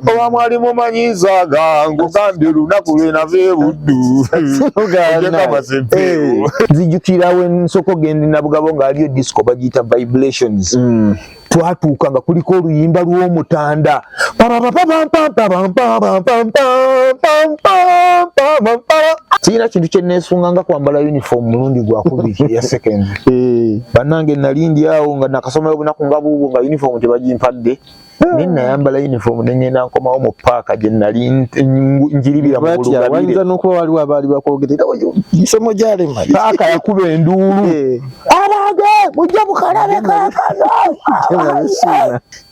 Oba mwali mumanyizaga nkugambye olunaku lwe nava e Buddu. Nzijukira we nsooka ogenda e Nabugabo ng'aliyo disco bagiyita Vibrations. Twatuuka nga kuliko oluyimba lw'omutanda. Sirina kintu kye neesunga nga kwambala uniform mulundi gwakubiri eya secondary. Bannange nali ndi awo nga nakasomayo obunaku nga buubwo nga uniform tebagimpadde. Naye nayambala uniform ne ngenda nkomawo mu paaka gye nali njiribira mu Batya, wayinza bulugabire. N'okuba waliwo abaali bakwogerera oyo misomo gyalema. Paaka yakuba enduulu. Abange mujje mukalabe kaakano.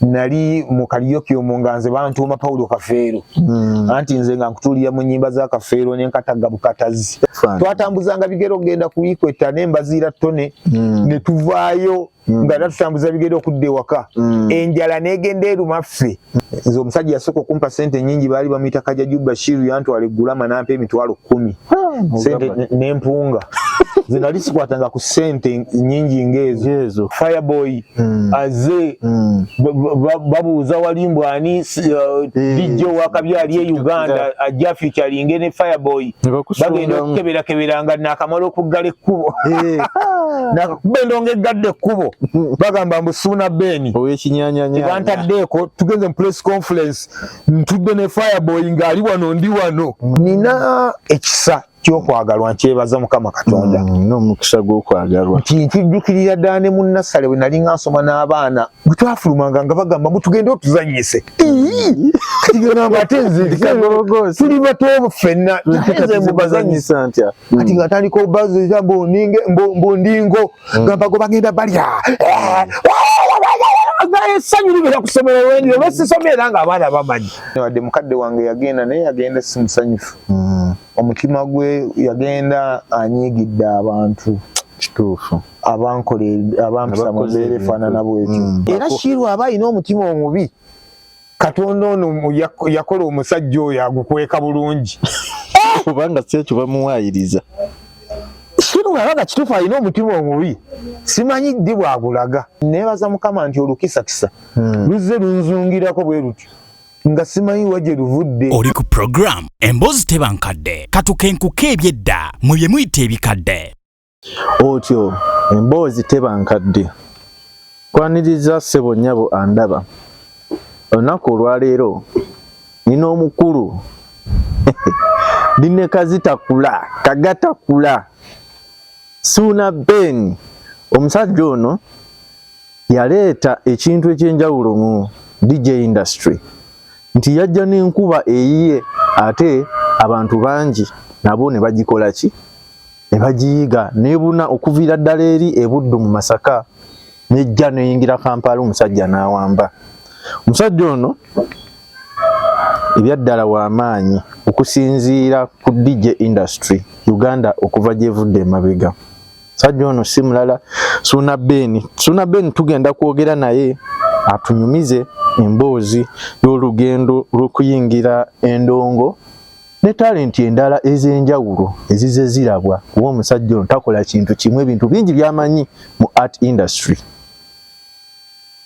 Nali mu karaoke omwo nga nze bantuuma Paulo Kafeero. Anti nze nga nkutuulira mu nnyimba za Kafeero n'enkatagga bukatazi. Twatambuzanga bigere okugenda ku Equator n'embaziira ttone ne tuvaayo nga era tutambuza bigere okudda ewaka. Enjala n'egenda eruma ffe. Nze omusajja yasooka okumpa ssente nnyingi baali bamuyita Kajaju Bashiru, yantwala e Gulama n'ampa 100,000. Ssente n'empunga. Nze nali sikwatanga ku ssente nnyingi ng'ezo. Ezo. Fireboy aze babuuza wali mbu ani DJ owakabi ali e Uganda ajja featuring ne Fireboy. Ne bakusungamu. Bagenda okukeberakebera nga nakamala okuggala ekkubo. Nakakuba endongo eggadde ekkubo. Bagamba mbu Suuna Ben. Ow'ekinyanyanya. Tebantaddeeko, tugenze mu press conference ntudde ne Fireboy ng'ali wano ndi wano. Nina ekisa ky'okwagalwa, nkyebaza Mukama Katonda. N'omukisa gw'okwagalwa. Nti nkijjukirira ddala ne mu nursery bwe nali nga nsoma n'abaana bwe twafulumanga nga bagamba mbu tugende otuzannyise. Kati gamba ate nze Kagologoosi. tuli bato ffenna, ate nze mubazannyisa. Mubazanyisa ntya? Kati nga atandika obaziza mbu ndingo gamba go bagenda balya essanyu libeera ku ssomero lwendi olwesisoma era ng'abaana bamanyi. Wadde mukadde wange yagenda, naye yagenda si musanyufu. Omutima gwe yagenda anyiigidde abantu Kituufu. abankola abampisa mu Abakoze mbeera ebintu. efaanana bwetyo. Era Shiru aba alina omutima omubi, Katonda ono yakola omusajja oyo agukweka bulungi. Kubanga si ekyo bamuwaayiriza. Shiru aba nga kituufu alina omutima omubi, simanyi ddi bwagulaga. Neebaza Mukama nti olukisakisa luzze lunzungirako bwe lutyo nga simanyi wa gye luvudde. Oli ku program Emboozi Teba Nkadde, katukenkuka ebyedda mu bye muyita ebikadde. Otyo Emboozi Teba Nkadde kwaniriza ssebo nnyabo andaba olunaku olwaleero. Nina omukulu ndine kazitakula kagatakula Suuna Ben. Omusajja ono yaleeta ekintu ekyenjawulo mu DJ industry, nti yajja n'enkuba eyiye ate abantu bangi nabo ne bagikola ki, ne bagiyiga nebuna okuviira ddala eri ebuddu mu Masaka nejja neyingira Kampala, omusajja n'awamba. Omusajja ono ebyaddala w'amaanyi okusinziira ku DJ industry Uganda okuva gyevudde emabega. Omusajja ono si mulala, Suuna Ben. Suuna Ben tugenda kwogera naye atunyumize emboozi y'olugendo lw'okuyingira endongo ne talenti endala ez'enjawulo ezize zirabwa, kuba omusajja ono takola kintu kimu, ebintu bingi by'amanyi mu art industry.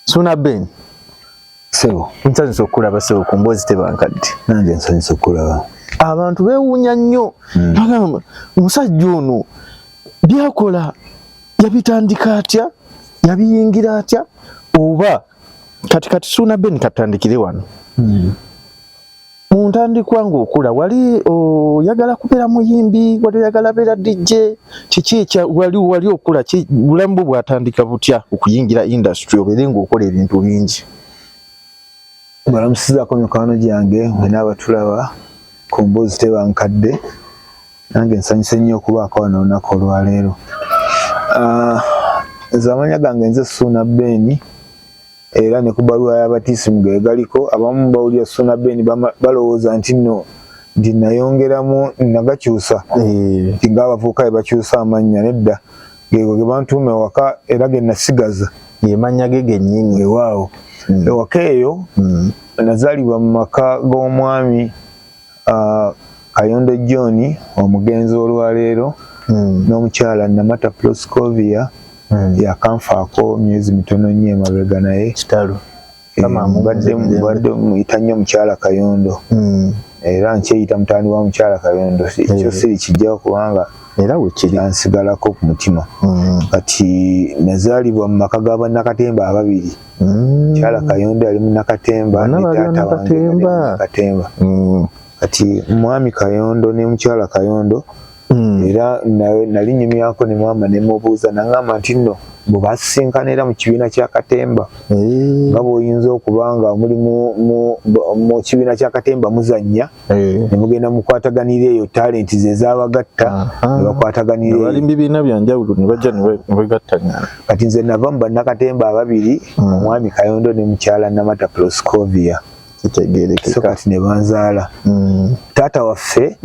Suuna Ben. Sebo. Nsanyusa okukulaba ssebo ku Mboozi Teba Nkadde. Nange nsanyusa okukulaba. Abantu beewuunya nnyo, bagamba omusajja ono byakola yabitandika atya, yabiyingira atya? Oba kati kati Suuna Ben, katandikire wano mu ntandikwa, ng'okula wali oyagala kubeera muyimbi, wali oyagala beera DJ? Kiki ekya wali okula bulamu bwo bwatandika butya okuyingira industry obeere ng'okola ebintu bingi? Balamusizaako mikwano gyange mwena abatulaba ku Mboozi Teba Nkadde. Nange nsanyuse nnyo okubaako wano olunaku olwaleero. Nze amanya gange nze Suuna Ben, era ne ku baluwa y'abatisimu ge galiko. Abamu bawulira Suuna Ben balowooza nti nno nti nayongeramu nagakyusa, nti ng'abavubuka bwe bakyusa amannya. Nedda, geego ge bantuuma ewaka era ge nasigaza. Ye mannya ge gennyini. Weewaawo. Ewaka eyo nazaalibwa mu maka g'omwami Kayondo John omugenzi olwaleero n'omukyala Namata Proscovia, yakanfaako myezi mitono nnyo emabega naye. Kitalo. Mbadde muyita nnyo mukyala Kayondo. Era nkyeyita mutaani wa mukyala Kayondo, ekyo siri kijjawo kubanga era wekiri ansigalako ku mutima. Kati nazaalibwa mu maka ga bannakatemba ababiri. Mukyala Kayondo yali munnakatemba ne taata wange munnakatemba. Kati mwami Kayondo ne mukyala Kayondo era nali nyumyako ne maama ne mubuuza, nangamba nti nno bwe basisinkana era mu kibiina kya Katemba, nga bw'oyinza okuba nga muli mu kibiina kya Katemba muzannya, ne mugenda mukwataganira eyo talenti ze zaabagatta, ne bakwataganira eyo. Bali mu bibiina bya njawulo ne bajja ne begattagana. Kati nze nava mu bannakatemba ababiri, omwami Kayondo ne mukyala Namata Proscovia. Kitegeerekeka. So kati ne banzaala. Taata waffe,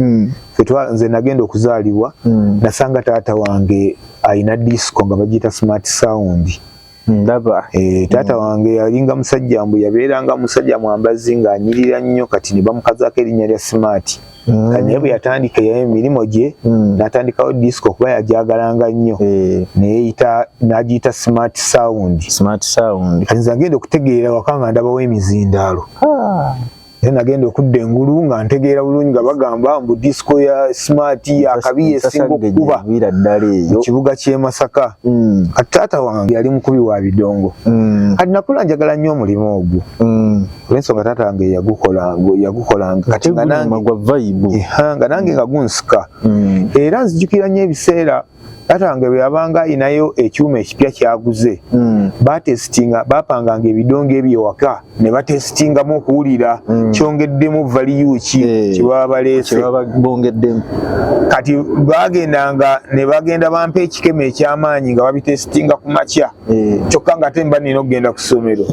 nze nagenda okuzaalibwa, nasanga taata wange alina disco nga bagiyita Smart Sound. Ndaba. Taata wange yalinga musajja mbu yabeeranga musajja mwambazi ng'anyirira nnyo, kati ne bamukazaako erinnya lya Smart. Kati naye bwe yatandika emirimu gye, n'atandikawo disco kuba yagyagalanga nnyo, n'agiyita Smart Sound. Smart Sound. Kati nze nagenda okutegeera waka nga ndabawo emizindaalo. Era nagenda okudda engulu nga ntegeera bulungi nga bagamba mbu disco ya Smart yakabi esinga okukuba mu kibuga ky'e Masaka. Kati taata wange yali mukubi wa bidongo. Kati nakula njagala nnyo omulimu ogwo. Olw'ensonga taata wange yagukolanga. Kati nga nange nga gunsika. Era nzijukira nnyo ebiseera taata wange bwe yabanga ayinayo ekyuma ekipya kyaguze, batesitinga, bapanganga ebidongo ebyo ewaka ne batesitingamu okuwulira kyongeddemu value ki kye baba baleese. Kati bagendanga ne bagenda bampa ekikemo eky'amaanyi nga babitesitinga ku makya, kyokka nga ate mba nina okugenda ku ssomero.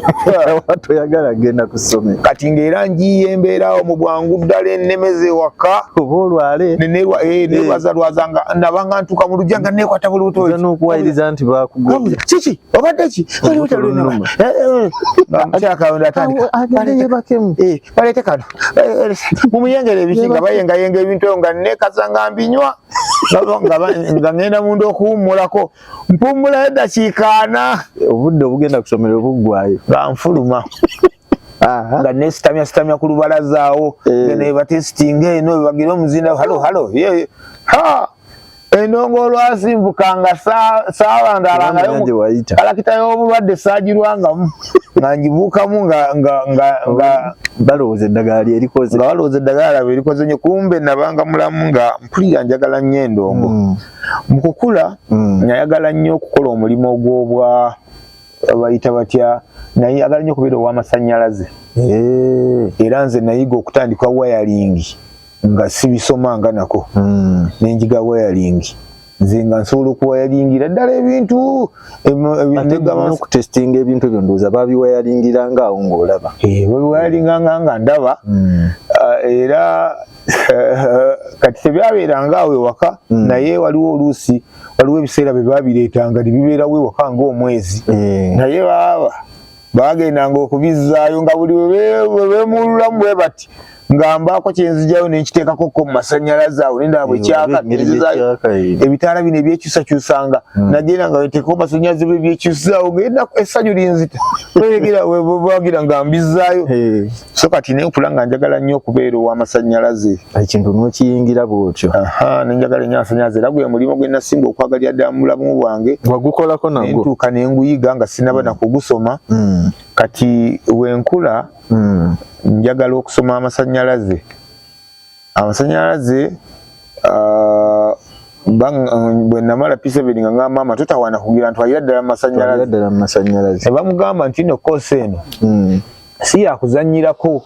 Toyagala genda ku ssomero. Kati ng'era njiiya embeeraawo mu bwangu ddala ennemeze ewaka. Oba olwale. Nerwazalwaza nga nabanga ntuuka mu luggya nga neekwata bulubuto. N'okuwayiriza nti bakugobye. Kiki? Obadde ki? Mukyala Kayondo atandika. Agende yeebakemu. Baleete kano. Mumuyengere ebiki nga bayengayenga ebintu ebyo nga neekaza nga mbinywa. Nga ngenda munda okuwummulako. Mpummulayo eddakiika 40. Obudde obugenda ku ssomero buggwayo. Nga nfuluma. Nga nesitamya sitamya ku lubalaza awo. Ne batesitinga eno bagira omuzinda halo halo. Ha! Endongo olwasimbukanga saawandalangayo kalakita y'obulwadde saagirwangamu nga ngibuukamu nga balowooza eddagala lyerikoze. Nga balowooza eddagala lyabwe erikoze nnyo, kumbe nabanga mulamu nga mpulira njagala nnyo endongo. Mu kukula nayagala nnyo okukola omulimu ogw'obwa bayita batya, nayagala nnyo okubeera ow'amasannyalaze. Era nze nayiga okutandika wiring nga sibisomanga nako. Nenjiga wiring. Nze nga nsobola okuwayalingira ddala ebintu okutestinga ebintu ebyo ndowooza babiwayalingiranga awo ng'olaba. Babiwayalinganga nga ndaba. Era kati tebyabeeranga awo ewaka, naye waliwo oluusi waliwo ebiseera bye babireetanga ne bibeerawo ewaka ng'omwezi. Naye baaba bagendanga okubizzaayo nga buli we beemululamu bwe bati nga mbaako kye nzijayo ne nkiteekako ko mu masannyalaze awo ne ndaba bwe kyaka, ebitaala bino ebyekyusakyusanga nagenda nga nteekako amasannyalaze bwe byekyusaawo ng'ennaku essanyu linzita bagira nga mbizzaayo. So kati ne nkula nga njagala nnyo okubeera ow'amasannyalaze. Ekintu n'okiyingira bw'otyo. Ne njagala nnyo amasannyalaze era gwe mulimu gwe nasinga okwagalira ddala mu bulamu bwange. Wagukolako nagwo? Ne ntuuka ne nguyiga nga sinnaba na kugusoma. Kati we nkula njagala okusoma amasannyalaze. Amasannyalaze bwe namala P7 nga ngamba maama totawaana kugira ntwalira ddala mu masannyalaze. Ne bamugamba nti nno koosi eno si yakuzannyirako,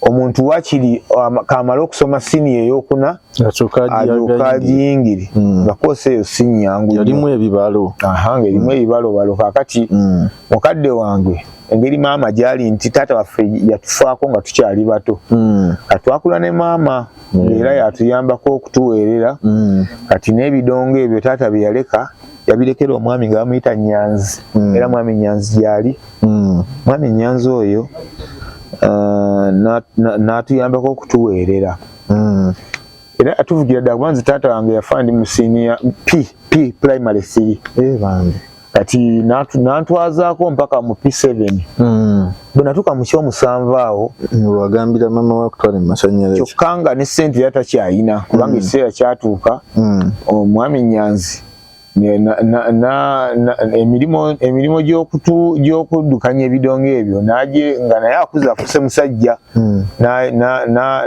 omuntu wakiri kamala okusoma siniya ey'okuna alyoka agiyingire, nga koosi eyo si nnyangu. Yalimu ebibalo. Nga erimu ebibalobalo. Kaakati mukadde wange engeri maama gy'ali nti taata waffe yatufaako nga tukyali bato. Kati twakula ne maama era yatuyambako okutuweerera. Kati n'ebidongo ebyo taata bye yaleka yabirekera omwami nga bamuyita Nyanzi. Era mwami Nyanzi gy'ali. Mwami Nyanzi oyo n'atuyambako okutuweerera. Era atuvugira ddala kuba nze taata wange yafa ndi mu senior P primary 3. Bambi. Kati nantwazaako mpaka mu P7. Bwe natuuka mu kyomusanvu awo, wagambira mama we akutwale mu masannyalaze. Kyokka nga ne ssente yali takyayina, kubanga ekiseera kyatuuka omwami Nyanzi emirimu gy'okuddukanya ebidongo ebyo naje nga naye akuze afuse musajja,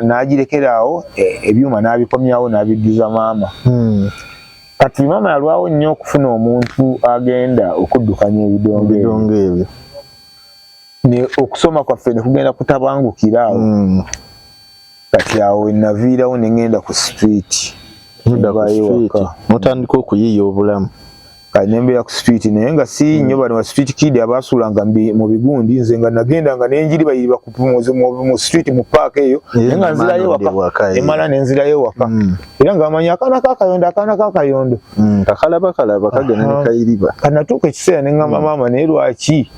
n'agirekeraawo ebyuma n'abikomyawo n'abidduza maama. Kati maama yalwawo nnyo okufuna omuntu agenda okuddukanya ebidongo ebyo, ne okusoma kwaffe ne kugenda kutabangukira awo. Kati awo naviirawo ne ŋŋenda ku street. Mutandika okuyiiya obulamu. Kati nembeera ku street, naye nga si nnyo bano ba street kid abaasulanga mu bigundi. Nze nga nagendanga nenjiri bayiriba mu street, mu paaka eyo, naye nga nzirayo waka, emala nenzirayo waka, era nga bamanyi akaana kakayondo, akaana kakayondo. Kakalaba kalaba kagenda ne kayiriba. Kanatuuka ekiseera ne ŋŋamba maama, naye lwaki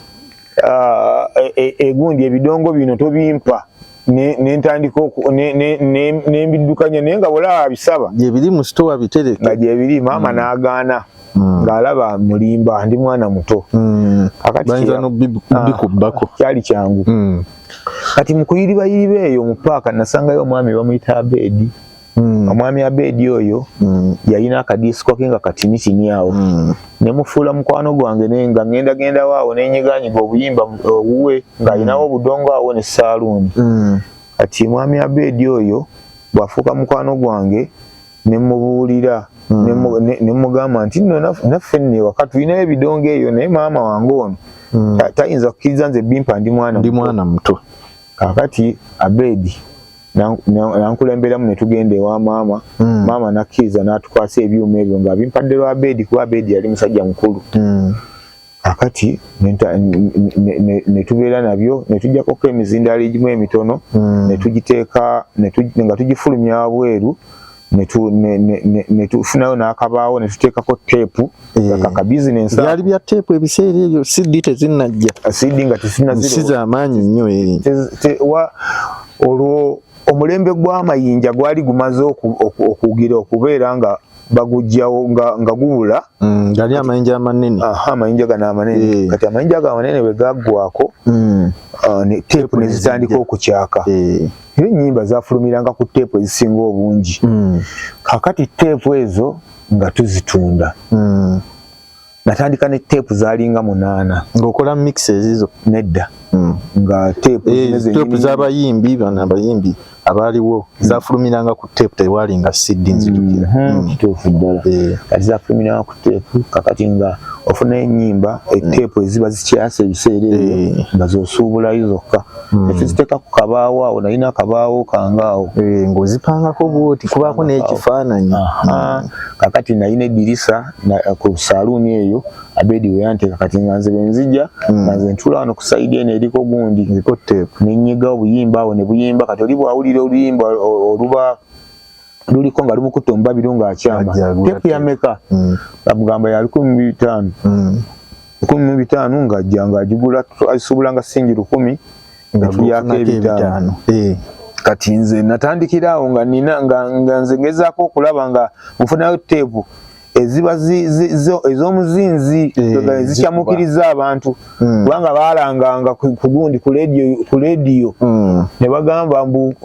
egundi ebidongo bino tobimpa? Nentandika nembiddukanya, naye nga bwolaba abisaba gyebiri mu store bitereke, nga gyebiri. Maama n'agaana, ng'alaba mulimba, ndi mwana muto. Bayinza nobikubbako. Kyali kyangu. Kati mu kuyiribayiriba eyo mu paaka nasangayo omwami bamuyita Abedi. Omwami Abedi oyo yalina akadisiko ke nga katinitini awo, nemufuula mukwano gwange, naye nga ngenda gendawo awo nenyiganyiga obuyimba owuwe, ng'alinawo obudongo awo ne saaluuni. Kati mwami Abedi oyo bw'afuuka mukwano gwange, nemubuulira, nemugamba nti nno naffe nno ewaka tulinayo ebidongo eyo, naye maama wange ono tayinza kukkiriza nze bimpa, ndi mwana ndi mwana muto. Kakati Abedi nankulemberamu ne tugenda ewa maama. Maama nakkiriza n'atukwasa ebyuma ebyo nga bimpadde lwa Abedi, kuba Abedi yali musajja mukulu. Kakati ne tubeera nabyo, ne tujjakoko emizindaalo egimu emitono, ne tugiteeka nga tugifulumya wabweru, ne tufunayo n'akabaawo ne tuteekako teepu, ka bizinensi. Byali bya teepu ebiseera ebyo, CD tezinnajja. CD nga tezinnazira, si z'amaanyi nnyo. Olwo omulembe gw'amayinja gwali gumaze okugira okubeera nga bagujjawo nga gubula. Gali amayinja amanene. Amayinja gano amanene. Kati amayinja ago amanene bwe gaggwako, teepu ne zitandika okukyaka, era ennyimba zafulumiranga ku teepu ezisinga obungi. Kakati teepu ezo nga tuzitunda. Natandika ne teepu zaalinga 8. Ng'okola mix ezizo? Nedda, nga teepu. Teepu z'abayimbi bano, abayimbi abaaliwo zafulumiranga ku teepu, tewalinga CD, nzijukira. Kituufu ddala. Kati zafulumiranga ku teepu. Kakati nga ofuna ennyimba, eteepu eziba zikyasa ebiseera ebyo nga zosuubulayo zokka, netuziteeka ku kabaawo awo, nalina akabaawo kange awo. Ng'ozipangako bwoti, kubaako n'ekifaananyi. Kakati nalina eddirisa ku saaluuni eyo Abedi weyanteeka. Kati nga nze bwenzija, nga nze ntuula wano ku side eno eriko gundi, eriko teepu, nenyiga obuyimba awo ne buyimba. Kati oli bwawulira oluyimba oluba luliko nga lumukutte omubabiro, ng'akyama, "Teepu yameka?" Bamugamba ya 1500. 1500, ng'ajja ng'agigula, agisuubula nga singi 1000, nga tulyako 500. Kati nze natandikira awo nga nina nga nze ngezaako okulaba nga nfunayo teepu eziba ez'omuzinzi ezikyamukiriza abantu, kubanga baalanganga ku gundi, ku lediyo, ne bagamba mbu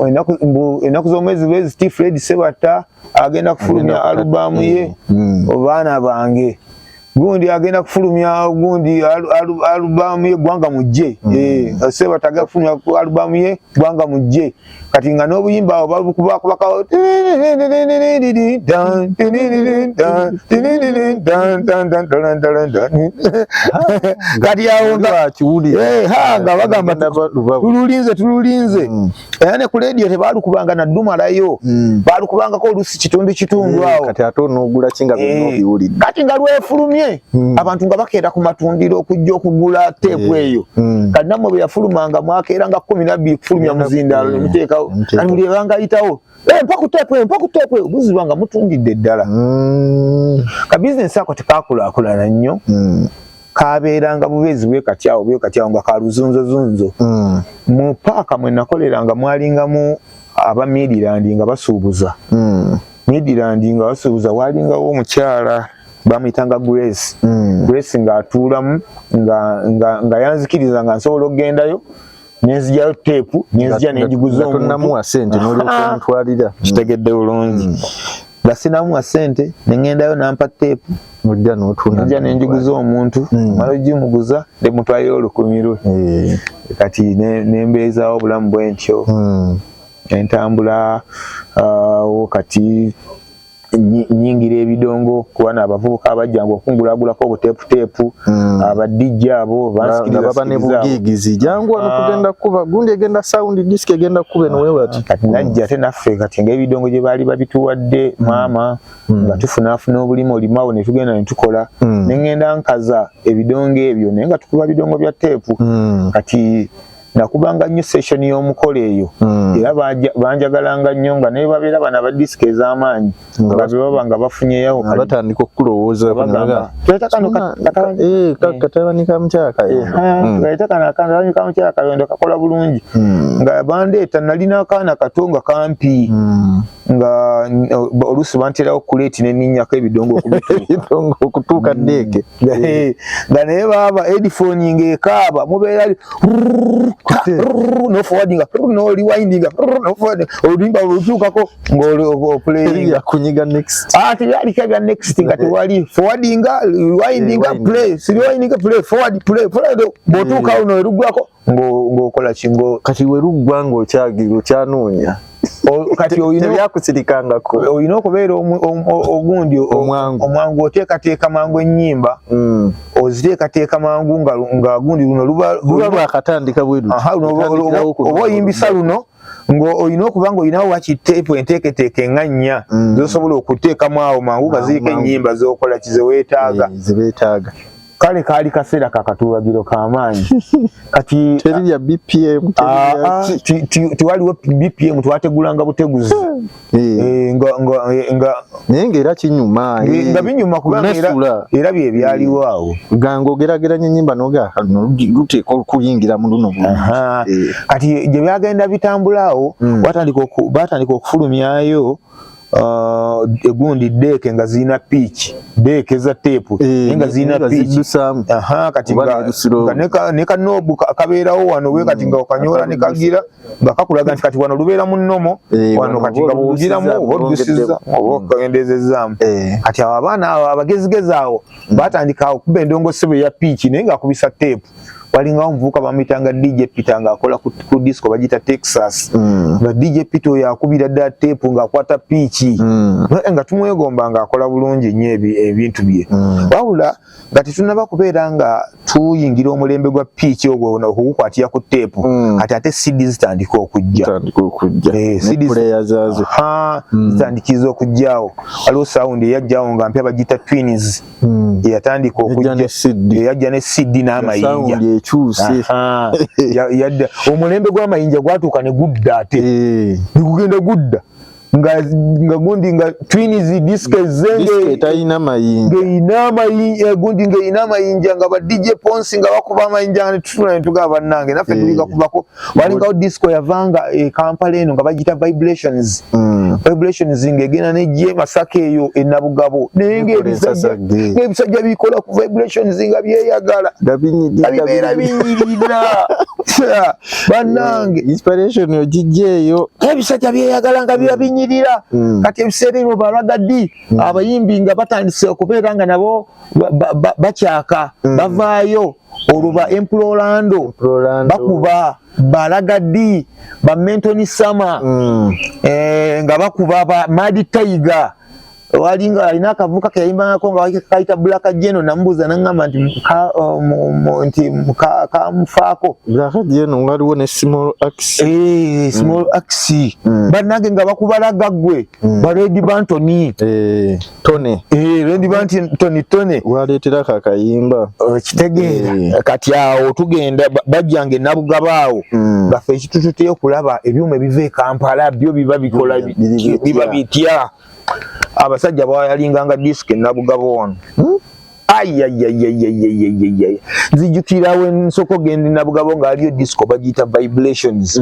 ennaku z'omwezi bweziti Fred Sebatta agenda kufulumya alubamu ye, "Baana bange", gundi agenda kufulumya gundi alubamu ye, "Gwanga mujje". Sebatta agenda kufulumya alubamu ye, "Gwanga mujje". Kati nga n'obuyimba awo babukubakubakawo, kati awo nga bagamba, "Tululinze, tululinze." Era ne ku lediyo tebalukubanga naddumalayo, balukubangako olusi kitundu kitundu awo. Kati ate onoogula ki nga byonna obiwulidde? Kati nga lwefulumye, abantu nga bakeera ku matundiro okujja okugula teepu eyo. Kati nammwe bwe yafulumanga mwakeeranga 12 kufulumya muzindaalo ne muteekawo. Kati buli ebanga ayitawo, "Mpa ku teepu eyo, mpa ku teepu eyo", buziba nga mutundidde ddala. Ka bizinesi ako tekakulaakulana nnyo, kabeeranga bubeezi bwe kati awo, bwe kati awo, nga kaluzunzozunzo. Mu paaka mwe nakoleranga mwalingamu aba Midirandi nga basuubuza. Midirandi nga basuubuza, walingawo omukyala Bamuyitanga Grace. Grace ng'atuulamu nga yanzikiriza nga nsobola okugendayo nenzijyayo teepu, nenzija nenjiguza omuntu. Tonamuwa sente n'olyoka omutwalira. Kitegedde bulungi. Nga sinamuwa sente, nengendayo nampa teepu. Ojja n'otunda. Nja nenjiguza omuntu, mala ogimuguza nemutwalira 1,000 lwe. Kati nembeezaawo obulamu bwe ntyo, entambula awo. Kati nyingira ebidongo kuba n'abavubuka abajjanga okungulagulako obuteeputeepu, abadijja abo. Bansikiriza baba ne bugiigizi, jangu wano tugenda kuba gundi egenda sound disc egenda kuba eno wewe ati. Kati najja ate naffe kati ng'ebidongo gye baali babituwadde maama, nga tufunaafuna obulimu olimawo ne tugenda ne tukola, ne ŋŋenda nkaza ebidongo ebyo, naye nga tukuba bidongo bya teepu. Kati nakubanga nnyo session y'omukolo eyo, era banjagalanga nnyo nga naye babeera bano aba disco ez'amaanyi nga be baba nga bafunyeyo. Batandika okukulowooza. Tuleeta kano. Katabani ka mukyala Kayondo. Tuleeta kano akatabani ka mukyala Kayondo, kakola bulungi. Nga bandeeta, nalina akaana kato nga kampi, nga oluusi banterawo kuleeti neninnyako ebidongo okubituuka. Okutuuka ddeeke. Nga naye baaba headphone ng'ekaaba, mubeera no forwarding, no rewinding, no forwarding, oluyimba olutuukako ng'oplayinga. Kunyiga next. Ah, tebyaliko ebya next, nga tewali forwarding, rewinding, play, rewinding, play, forward, play, forward. Bw'otuuka no erugwako ng'okola ki ngo Kati weruggwa ng'okyagira okyanoonya. Kati Tebyakusirikangako. olina okubeera ogundi Omwangu. Omwangu, oteekateeka mangu ennyimba, oziteekateeka mangu nga gundi luno luba Luba lwakatandika bwe luti. Aha, luno oba oyimbisa luno ng'olina okuba ng'olinawo wakiteepu enteeketeeke nga nnya zosobola okuteekamu awo mangu nga ziriko Mangu. ennyimba z'okola ki zeweetaaga. Zebeetaaga. Kale kaali kaseera kakatuubagiro k'amaanyi kati. Teri bya BPM, teri bya Ah, tewaliwo BPM, twategulanga buteguzi. Eh, nga Naye ng'era kinyuma. Nga binyuma kubanga Nesula. era bye byaliwo awo. Ganga ogerageranya ennyimba noga luno luteeka okuyingira mu luno bulungi. Aha. Kati gye byagenda bitambula awo, batandika okufulumyayo egundi deck nga zirina pitch, deck za teepu naye nga zirina nga pitch. ziddusaamu. Aha, kati Oba nga n'ebisiro. nga ne ka knob kabeerawo wano we, kati nga okanyola ne kagira nga kakulaga nti kati wano lubeera mu normal, wano wano kati oba nga bw'ogiramu oluddusiza, oba oluddusiza oba okendezezaamu. Kati abo abaana abo abagezigezi awo batandika awo kuba endongosebo eya pitch naye ng'akubisa teepu. Walingawo omuvubuka bamuyitanga DJ Peter ng'akola ku disco bagiyita Texas, nga DJ Peter oyo akubira ddala teepu ng'akwata pitch, nga tumwegomba ng'akola bulungi nnyo ebintu bye. Wabula nga tetunnaba kubeera nga tuyingira omulembe gwa pitch ogwo okugukwatira ku teepu, kati ate CD zitandika okujja. Zitandika okujja. Eh, Ne CDs player zaazo. Aha, zitandikiza okujjaawo. Waliwo sound eyajjawo nga mpya bagiyita Twins, eyatandika Ejja okujja ne CD. Eyajja ne CD n'amayinja. Sound ekyuse. Aha. Yadda omulembe gw'amayinja gwatuuka ne gudda ate ne gugenda gudda nga gundi nga Twins disco Disco ezenge etalina mayinja. Ng'erina amayinja, gundi ng'erina amayinja, nga ba DJ Ponsi nga bakuba amayinja, nga netutula ne tugamba, bannange naffe tuliga kubako. Walingawo disco yavanga e Kampala eno nga bagiyita Vibrations. Vibrations ng'egenda nejja e Masaka eyo e Nabugabo, naye Bikola ng'ebisajja ensasagge. ng'ebisajja bikola ku Vibrations nga byeyagala. Nga binyirira. Nga bibeera binyirira, bannange. Inspiration ogijja eyo. Ebisajja byeyagala nga biba binyirira. Kati ebiseera ebyo balagadi abayimbi nga batandise okubeera nga nabo bakyaka, bavaayo olwo ba Emplorando. Rolando. Bakuba balagadi ba Mentoni Sama, nga bakuba ba Mad Tiger. Walinga alina akavuka keyayimbangako nga kayita Black Geno, namubuuza naŋŋamba nti nti kamufaako. Black Geno, waliwo ne Small Axe. Eh, Small Axe. Bannange nga bakubalaga ggwe ba Red Bantoni. Eh, Tone. Eh, Red Bantoni Tone. Waleeterako akayimba. Kitegeera. Kati awo tugenda bajjanga enabugaba awo, nga ffe ekitututeyo okulaba ebyuma ebiva e Kampala byo biba bikola Biri bitya? Biba bitya? Abasajja bayalinganga disco enabugabo wano. Ayayayayayayayay, nzijukira we nsooka ogenda enabugabo nga aliyo disco bagiyita Vibrations.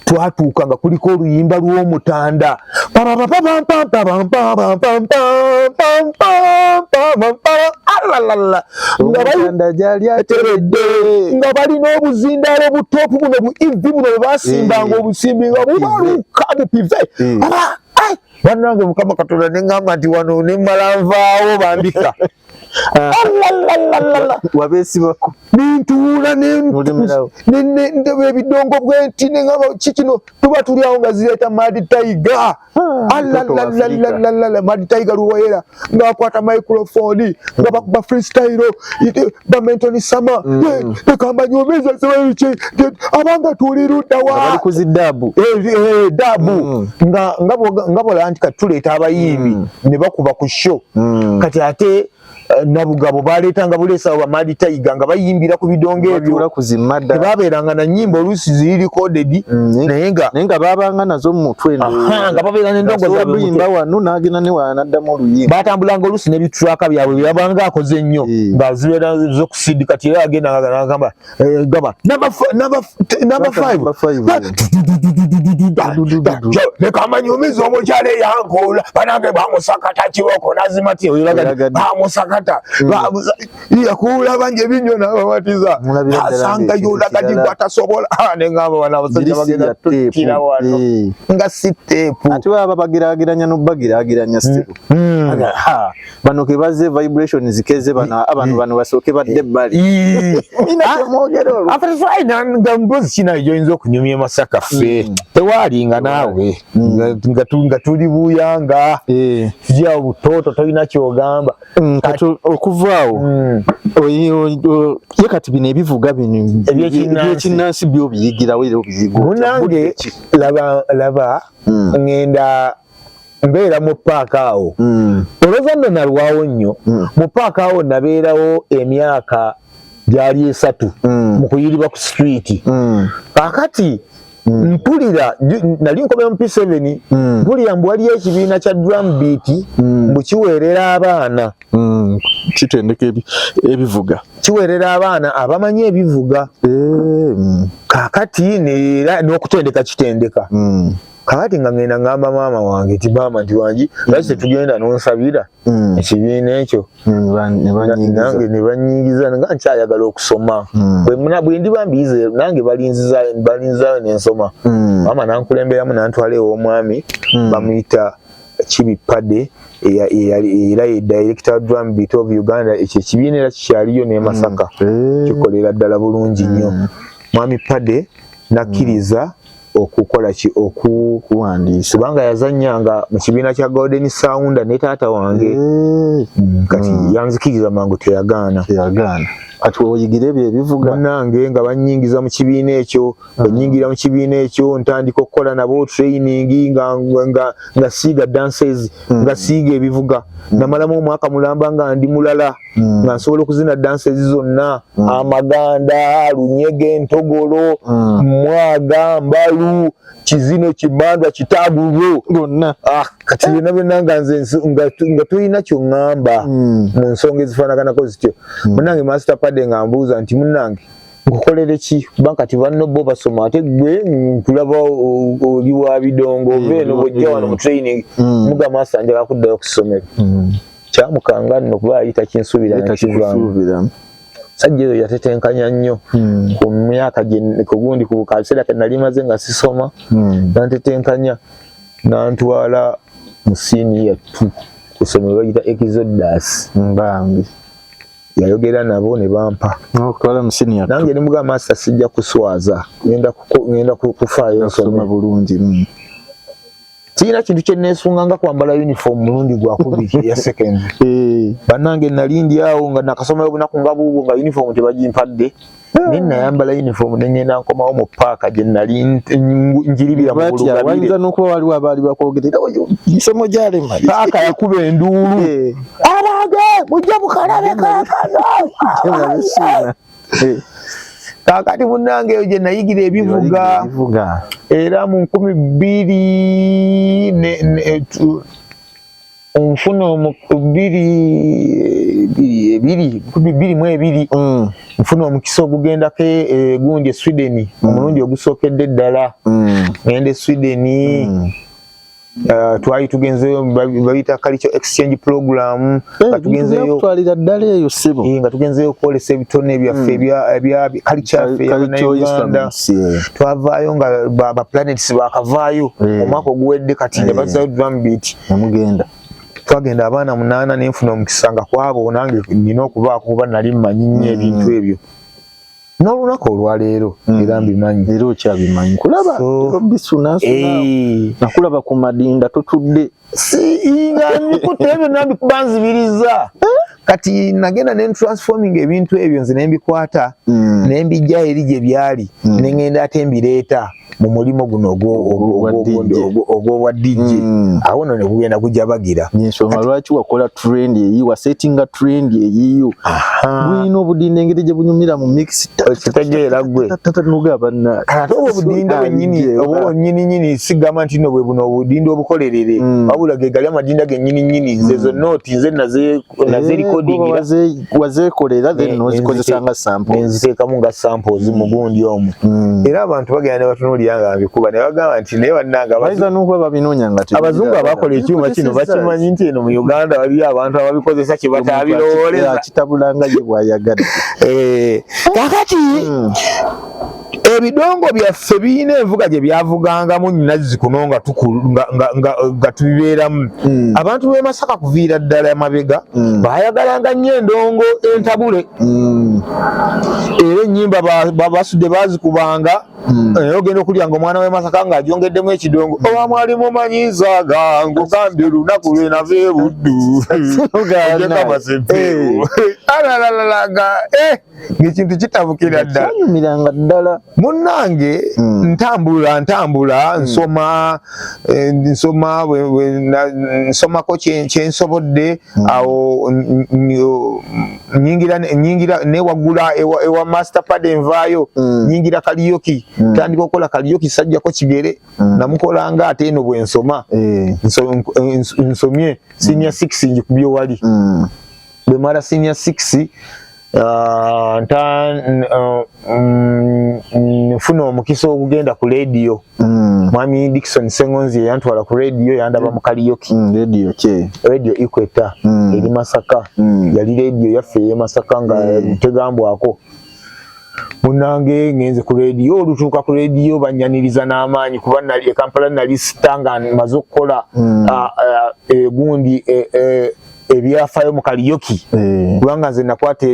Twatuuka nga kuliko oluyimba lw'omutanda. Alalala, nga balina obuzindaalo obutopu buno bu ivi buno bwe basimbanga, obusimbi nga bubaluka bupive. Bannange, Mukama Katonda, neŋŋamba nti wano nemmala nvaawo bambika. Wabeesibako. Nintuula nendeba ebidongo bwenti, neŋamba kikino tuba tuli awo nga zireeta Mad Tiger. Alalalalala, Mad Tiger Luwayera ng'akwata microphone nga bakuba freestyle bamentoni sama ekamba nyomeza sebiki abanga tuli luddawa. Bali ku dub. Dub nga bola nti kati tuleeta abayimbi ne bakuba ku show. Kati ate Nabugabo baleetanga buleesa ba Mad Tiger nga bayimbira ku bidongo ebyo. Tebabeeranga na nnyimba, oluusi ziri recorded, naye nga naye nga babanga nazo mu mutwe. Nga babeera n'endongo zaabwe luyimba wano n'agenda ne wala n'addamu oluyimba. Batambulanga oluusi n'ebitraka byabwe byabanga akoze ennyo nga zibeera z'okusidi. Kati era agenda nga nagamba gamba number five, leka amanyumiza omukyala eyankoola, banange bamusakata kiboko nazimati, bamusakata yakuula banje ebinyo nababatiza asanga yolagadi gwatasobola. Neŋamba bano abasajja bagenda tukkira wano nga si tape. Ate baba bagerageranya nobagerageranya still bano kebaze vibration zikeze bano abantu bano basooke badde ebbali. Nga mbozi kina gyoyinza okunyumya e Masaka ffe tewaalinga naawe nga tuli buyanga tujja butoto tolina kyogamba. Kati okuvaawo ye kati bino ebivuga bino ebyekinnansi byo biyigirawo era obiyiga? Munange, laba laba, ŋŋenda mbeera mu paaka awo. Olowooza nno nalwawo nnyo mu paaka awo, nabeerawo emyaka gyali 3 mu kuyiribwa ku street. Kaakati mpulira nali nkomera mu P7, mpulira mbu waliyo ekibiina kya drum beat, mbu kiweerera abaana. Kitendeka ebivuga. Kiweerera abaana abamanyi ebivuga. Kaakati era n'okutendeka kitendeka. Kakati nga ngenda ngamba maama wange nti maama, nti wangi lwaki tetugenda n'onsabira ekibiina ekyo? Nange ne banyingiza nga nkyayagala okusoma. Bwe ndiba mbiyize nange balinzizaayo nensoma. Maama nankulemberamu nantwala ew'omwami bamuyita Kibi Pade, era ye director drum beat of Uganda. Ekyo ekibiina era kikyaliyo ne Masaka, kikolera ddala bulungi nnyo. Mwami Pade nakkiriza okukola ki, okuwandiisa, kubanga yazannyanga mu kibiina kya Golden Sound ne taata wange. Kati yanzikiriza mangu, teyagaana. Teyagaana. Kati oyigira ebyo ebivuga. Munnange, nga bannyingiza mu kibiina ekyo. Bwenyingira mu kibiina ekyo ntandika okukola nabo training nga, nga, nga siiga dances, nga siiga ebivuga. Namalamu omwaka mulamba nga ndi mulala, nga nsobola okuzina dances zonna, amaganda, lunyege, entogolo, mwaga, mbalu, kizino, kimandwa, kitagulwo. Gonna. Ah, kati byonna byonna nga nze nga tolina kyoŋŋamba mu nsonga ezifaanaganako zityo. Munnange, Master Pade nga mbuuza nti munnange nkukolere ki, kuba kati banno bo basoma ate gwe nkulaba oli wa bidongo, ova eno bwojja wano mu training. Muga master, njagala kuddayo ku ssomero. Kyamukanga nno kuba yali takinsuubira nakivaamu. Sajja eyo yatetenkanya nnyo ku myaka kugundi ku kaseera ke nali maze nga sisoma. Nantetenkanya nantwala mu senior 2 ku ssomero bagita Exodus. Bambi. Yayogera nabo ne bampa. Okutwala mu senior. Nange ne mugamba, master, sijja kuswaza, ngenda kufaayo nsome bulungi. Sirina kintu kye neesunga nga kwambala uniform mulundi gwakubiri eya secondary. Bannange, nali ndi awo nga nakasomayo obunaku nga buubwo nga uniform tebagimpadde, naye nayambala uniform ne ngenda nkomawo mu paaka gye nali njiribira mu bulugabire. Wayinza n'okuba waliwo abaali bakwogerera misomo gyalema. Paaka yakuba enduulu, abange mujje mukalabe kaakano. Kaakati munnange, eyo gye nayigira ebivuga era mu 2000 nfuna bbiri ebiri 2020, nfuna omukisa ogugendako egundi e Sweden omulundi ogusookedde ddala. Ngenda e Sweden. Twali tugenzeyo, bayita culture exchange program, nga tugenzeyo twalira ddala eyo ssebo, nga tugenzeyo kwolesa ebitone byaffe ebya culture yaffe ya Uganda. Twavaayo nga ba Planets bakavaayo omwaka oguwedde, kati ne bazzayo drum beat. Namugenda. Twagenda abaana 8, nenfuna omukisa nga kwabo nange nina okubaako, kuba nali mmanyi nnyo ebintu ebyo n'olunaku olwaleero era mbimanyi. Era okyabimanyi, kulaba bisunasuna, nakulaba ku madinda totudde. Si nga mbikutte ebyo nambikuba nzibiriza. Kati nagenda ne transforming ebintu ebyo, nze nembikwata nembijja eri gye byali, nengenda ate mbireeta mu mulimu guno ogw'obwa DJ. Awo nno ne gugenda gujabagira. Ensonga lwaki wakola trend eyi, wasettinga trend eyiyo, bulina obudinda engeri gye bunyumira mu mix. Kitegeera gwe. Nugaba na Ate obwo obudinda bwennyini, obwo nnyini nnyini, sigamba nti nno bwe buno obudinda obukolerere, wabula ge gali amadinda gennyini nnyini. Nze zo nooti nze naze recordingira. Wazeekolera, then nozikozesa nga sample. Nenziteekamu nga samples mu gundi omwo, era abantu bagenda ne batunuulira nga mbikuba ne bagamba nti naye bannange bayinza n'okuba babinoonya nga abazungu abakola ekyuma kino bakimanyi nti eno mu Uganda waliyo abantu ababikozesa kye bataabirowooleza. Kitabulanga ye bw'ayagadde. Kakati ebidongo byaffe birina envuga gye byavugangamu nazzi kuno nga tubibeeramu. Abantu b'e Masaka kuviira ddala amabega bayagalanga nnyo endongo entabule, era ennyimba basudde baazikubanga, naye ogenda okulya nga omwana w'e Masaka ng'agyongeddemu ekidongo, oba mwali mumanyizaga ngugambye olunaku lwe nava e Buddu alalalalaga ng'ekintu kitabukira ddala. Kyanyumiranga ddala. Munnange, ntambula ntambula, nsoma, nsoma, nsomako kyensobodde awo, nyingira newaggula ewa Master Pad, envaayo nyingira karaoke, tandika okukola karaoke. Sajjako kigere, namukolanga ate eno bwe nsoma. Nsomye senior 6, ngikubye wali. Bwe mala senior 6, nfuna omukisa ogugenda ku radio. Mwami Dickson Sengonzi yantwala ku radio, yandaba mu karaoke. Radio ki? Radio Equator, eri Masaka. Yali radio yaffe ey'e Masaka nga tegambwako. Munange, ngenze ku radio, olutuuka ku radio banyaniriza n'amaanyi, kuba nali e Kampala, nali star nga maze okukola egundi ebyafaayo mu karaoke, kubanga nze nakwata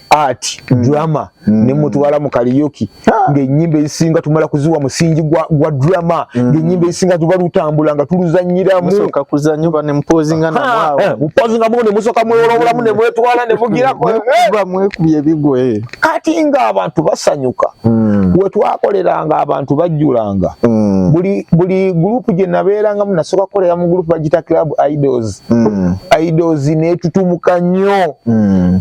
art drama ne mutwala mu karaoke, ng'ennyimba ezisinga tumala kuziwa musingi gwa drama, ng'ennyimba ezisinga tuba lutambula nga tuluzannyiramu. Musooka kuzannya oba ne mupozinga namwawo. Mupozinga mu ne musooka mwewolowolamu ne mwetwala ne mugirako. Mwekuba, mwekubye ebigwe. Kati ng'abantu basanyuka. We twakoleranga abantu bajjulanga. Buli gurupu gye nabeerangamu, nasooka kukolera mu gurupu bagita Club Idols. Idols netutumuka nnyo,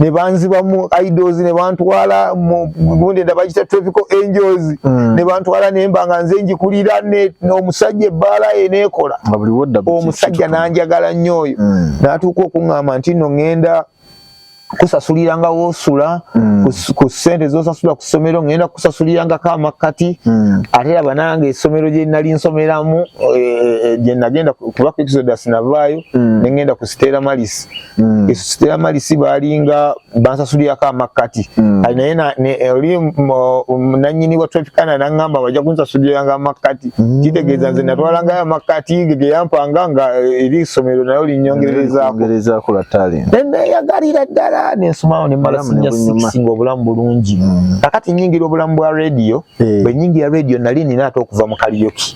ne banzibamu Idols ne bantwala mu gundi enda bagita Tropical Angels, ne bantwala nemba nga nze njikulira n'omusajja ebbaala ye neekola. Nga buli wodda Omusajja n'anjagala nnyo oyo, n'atuuka okuŋŋamba nti nno ŋŋenda kusasuliranga woosula ku ssente z'osasula ku ssomero, ŋŋenda kusasulirangako amakkati. Ate laba nange essomero gye nali nsomeramu, gye nagenda kuba ku Exodus navaayo ne ŋŋenda ku Stella Maris. Stella Maris baalinga bansasulirako amakkati. Kale naye oli nannyini wa Tropicana naŋŋamba bajja kunsasuliranga amakkati. Kitegeeza nze natwalangayo amakkati ge ge yampanga, nga eri essomero nayo linnyongererezaako. Ongerezaako lwa talent. Neyagalira ddala nensomawo nemala Obulamu ne senior bunyuma. 6 nga obulamu bulungi. Kakati nyingira obulamu bwa radio. Bwe nyingira radio, nali nina ate okuva mu karaoke.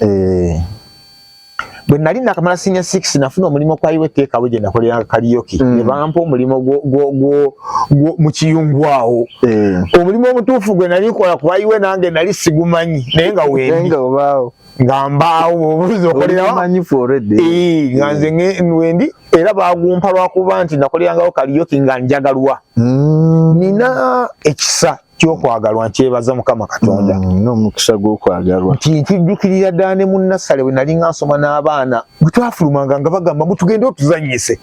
Bwe nali nakamala senior 6, nafuna omulimu kwa Highway Takeaway gye nakoleranga karaoke. Ne bampa omulimu mu kiyungu awo. Omulimu omutuufu gwe nali nkola ku Highway nange nali sigumanyi, naye nga wendi. Nga obaawo. Nga mbaawo obuuzi okolerawo. Omanyifu already. Nga nze wendi, era bagumpa lwakuba nti nakolerangawo karaoke nga njagalwa. Nina ekisa ky'okwagalwa, nkyebaza Mukama Katonda. N'omukisa gw'okwagalwa. Nti nkijjukirira ddala ne mu nursery bwe nali nga nsoma n'abaana, bwe twafulumanga nga bagamba mbu tugende otuzannyise.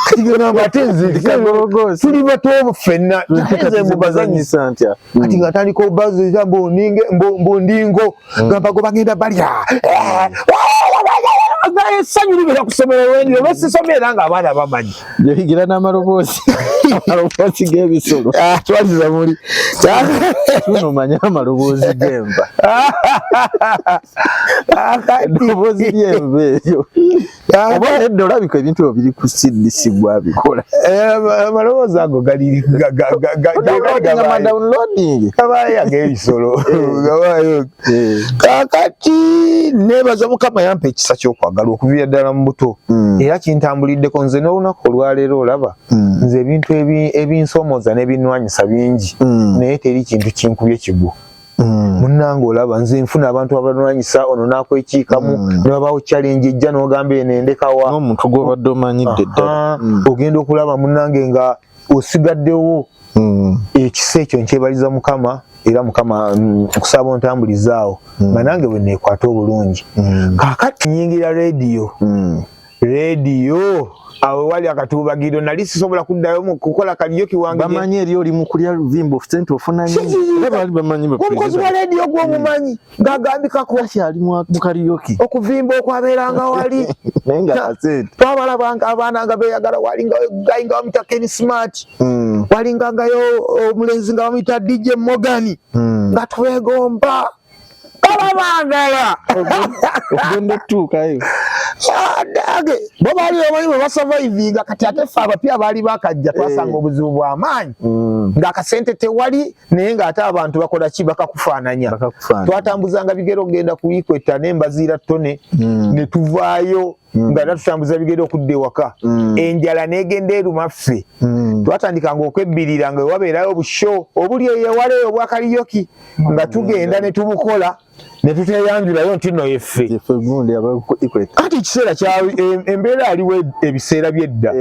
Kati gamba ate nze Kagologoosi. tuli bato ffenna, ate nze mubazannyisa? Mubazanyisa ntya? Kati nga atandika obaziza mbu ndingo, gamba go bagenda balya. Essanyu libeera ku ssomero wendi oba sisomye era ng'abaana bamanyi. Yoyigira n'amaloboozi amaloboozi g'ebisolo. Ah, twaliza muli. Tuno omanye amaloboozi g'enva. Eddoboozi ly'enva eryo. Oba nedda olabika ebintu ebyo biri ku CDC gwabikola. Eh, amaloboozi ago gali downloading. Gabaayo ag'ebisolo. Gabaayo. Eh. Kaakati neebaza Mukama yampa ekisa ky'okwagala okuviira ddala mu buto. Era kintambuliddeko nze n'olunaku olwaleero olaba. Nze ebintu ebinsoomooza n'ebinwanyisa bingi. Naye teri kintu kinkubye kigwo. Munnange olaba nze nfuna abantu abanwanyisa ono n'akwekiikamu ne wabaawo challenge ejja n'ogamba eno endekawa. N'omuntu gw'obadde omanyidde ddala. Ogenda okulaba munnange nga osigaddewo. Ekisa ekyo nkyebaliza Mukama era Mukama nkusaba ontambulizaawo nga nange bwe neekwata obulungi. Kaakati nnyingira rediyo. Rediyo awo wali akatuubagiro nali sisobola kuddayo mu kukola karaoke wange. Bamanyi eri oli mu kulya luvimbo sente ofuna nnyo. Era baali bamanyi ba Omukozi wa rediyo gw'omumanyi ng'agambikako. Akyali mu karaoke. Okuvimba okwabeeranga wali. Naye nga kasente. Twabalabanga abaana nga beeyagala wali nga guy nga bamuyita Ken Smart. Walinga ngayo omulenzi nga bamuyita DJ Morgan. Nga twegomba. Babaagala. Ogenda otuukayo. Dage, bo baali bamanyi bwe basurvivinga kati ate ffe abapya baali bakajja twasanga obuzibu bw'amaanyi. Ng'akasente tewali naye ng'ate abantu bakola ki bakakufaananya. Twatambuzanga bigere okugenda ku Equator n'embaziira ttone ne tuvaayo nga era tutambuza bigere okudda ewaka. Enjala n'egenda eruma ffe. Twatandikanga okwebbirira nga wabeerayo obusho obuli eyo ewala eyo obwa karaoke nga tugenda ne tubukola ne tuteyanjulayo nti nno yeffe. Kati ekiseera kya embeera aliwo ebiseera by'edda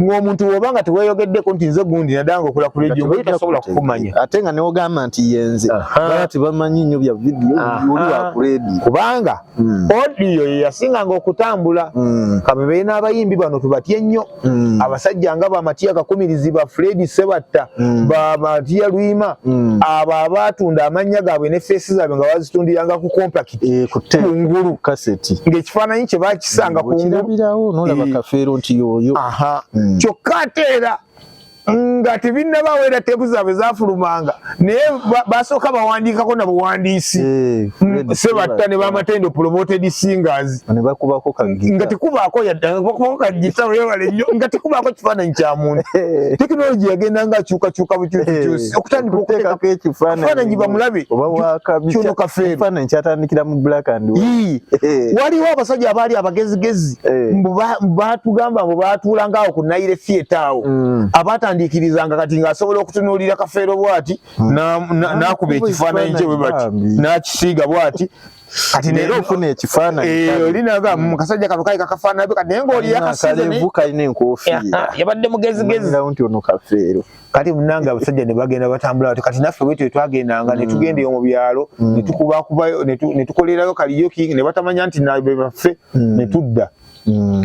ng'omuntu bw'oba nga teweeyogeddeko nti nze gundi naddanga okola ku rediyo nga tasobola kukumanya. Ate nga n'ogamba nti yenze baba tebamanyi nnyo bya vidiyo oli wa ku rediyo. Kubanga audio ye yasinganga okutambula. Kabebeere n'abayimbi bano tubatye nnyo. Abasajja nga ba Matia Kakumirizi, ba Fred Sebatta, ba Matia Lwima, abo abaatunda amannya gaabwe ne feesi zaabwe nga bazitundiranga ku compact kungulu kaseti ng'ekifaananyi kye baakisanga kungulu. Okirabirawo n'olaba Kafeero nti y'oyo. Kyokka ate era nga tebinnabawera teepu zaabwe zaafulumanga naye basooka bawandiikako na buwandiisi. Sebatta ne Bamatendo promoted singers ne bakubako kagita nga tekubaako yadde bakubako kagita webale nnyo nga tekubaako kifaananyi kya muntu. Tekinologi yagenda nga akyukakyuka bukyusikyusi okutandika okuteekako ekifaananyi bamulabe kyono Kafeero. Ekifaananyi kyatandikira mu black and white. Waliwo abasajja abaali abagezigezi batugamba mbu baatuulanga awo ku Nile Theatre awo abatandiikirizanga kati ng'asobola okutunuulira Kafeero bw'ati n'akuba ekifaananyi kye bwe bati n'akisiiga bw'ati kati leero ofuna ekifaananyi oli naga kasajja kano kali kakafaanana kati naye ng'oli yakasiize kalina enkofiira yabadde mugezigezi nti ono Kafeero. Kati munnange abasajja ne bagenda batambula bati kati naffe bwetyo twagendanga ne tugenda eyo mu byalo ne tukubakubayo ne tukolerayo karaoke ne batamanya nti be baffe ne tudda.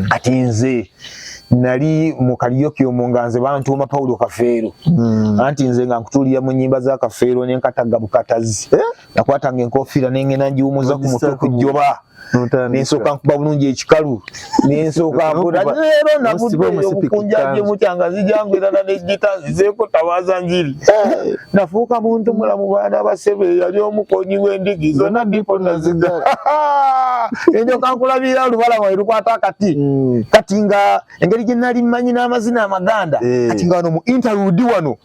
Kati nze nali mu karaoke omwo nga nze bantuuma Paulo Kafeero. Anti nze nga nkutuulira mu nnyimba za Kafeero ne nkatagga bukatazi. Nakwatanga enkofiira ne ngenda ngiwumuza ku mutwe ku jjoba. Nensooka nkuba bulungi ekikalu. Nensooka mpula leero navuddeyo obukunjanje mutya nga zijangwirana n'eggita nzizeeko tabaaza njiri. Nafuuka muntu mulamu baana basebe yali omukonyi w'endigi zonna ndipo nazigala. Enjoka nkulabira olubalama we lukwata akati. Kati nga engeri gye nali mmanyi n'amazina amaganda kati nga wano mu interlude wano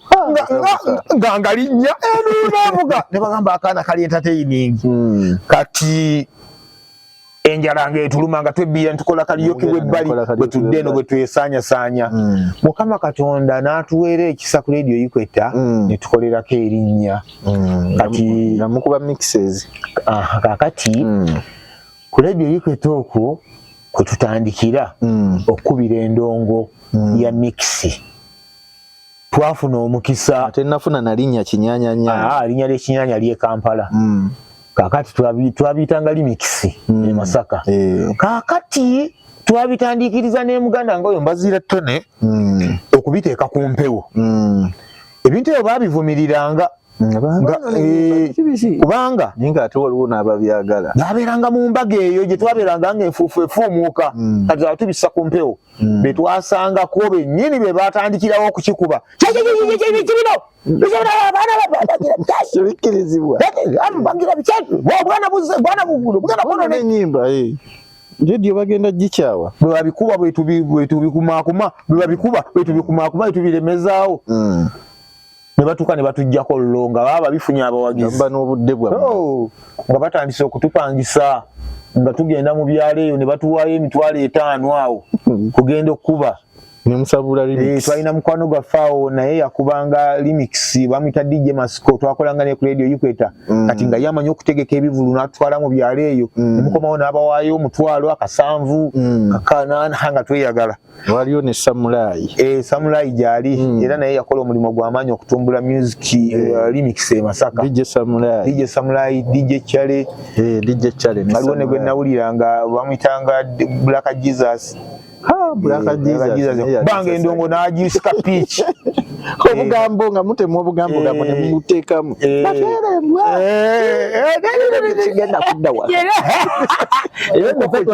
nga ngalinnya enunavuga ne bagamba akaana kali entertaining. Kati enjala ng'etuluma nga twebbira ntukola karaoke w'ebbali bwe tudde eno bwe twesaanyasaanya. Mukama Katonda n'atuweera ekisa ku rediyo Equator ne tukolerako erinnya. Kati nga mukuba mixes. Kaakati ku rediyo Equator okwo kwe tutandikira okukubira endongo ya mixi. Twafuna omukisa. Ate nafuna na linnya Kinyanyanya. Linnya ly'Ekinyanya ly'e Kampala. Kaakati twabiyitanga limikisi e Masaka. Kaakati twabitandiikiriza ne Muganda nga oyo Mbaziira Ttone okubiteeka ku mpewo. Ebintu ebyo baabivumiriranga. Kubanga naye ate waliwo n'ababyagala nabeeranga mu mbaga eyo gye twabeeranga nga enfuufu efuumuuka kati aba tubissa ku mpewo be twasangako bennyini be batandikirawo okukikuba kibino tebikkirizibwa n'ennyimba radio bagenda gikyawa bwe babikuba bwe tubikumaakuma bwe babikuba bwe tubikumaakuma bwe tubiremezaawo ne batuuka ne batuggyako llo nga baba bifunye abawagizi ba n'obudde bwammwe. Oh, nga batandise okutupangisa nga tugenda mu byalo eyo ne batuwaayo 50,000 awo kugenda okukuba. Ne musabula remix. Twalina mukwano gwaffe awo naye yakubanga remix, bamuyita DJ Masco, twakolanga ne ku Radio Equator. Kati nga ye amanyi okutegeka ebivulu n'atutwala mu byalo eyo ne mukomawo n'abawaayo 10,000 akasanvu kakanaana nga tweyagala. Waliyo ne Samulayi. Samulayi gyali era naye yakola omulimu gw'amaanyi okutumbula music remix e Masaka. DJ Samulayi. DJ Samulayi, DJ Chale. DJ Chale ne waliwo ne gwe Samulayi. nawulira nga bamuyitanga Black Jesus. Ha, Black Black Jesus. Jesus. Naye yali Banga endongo n'agisika pitch. Obugambo nga mutema obugambo gambo ne mubuteekamu. Baterembwa. Kigenda kudda waka. Ebyo ffe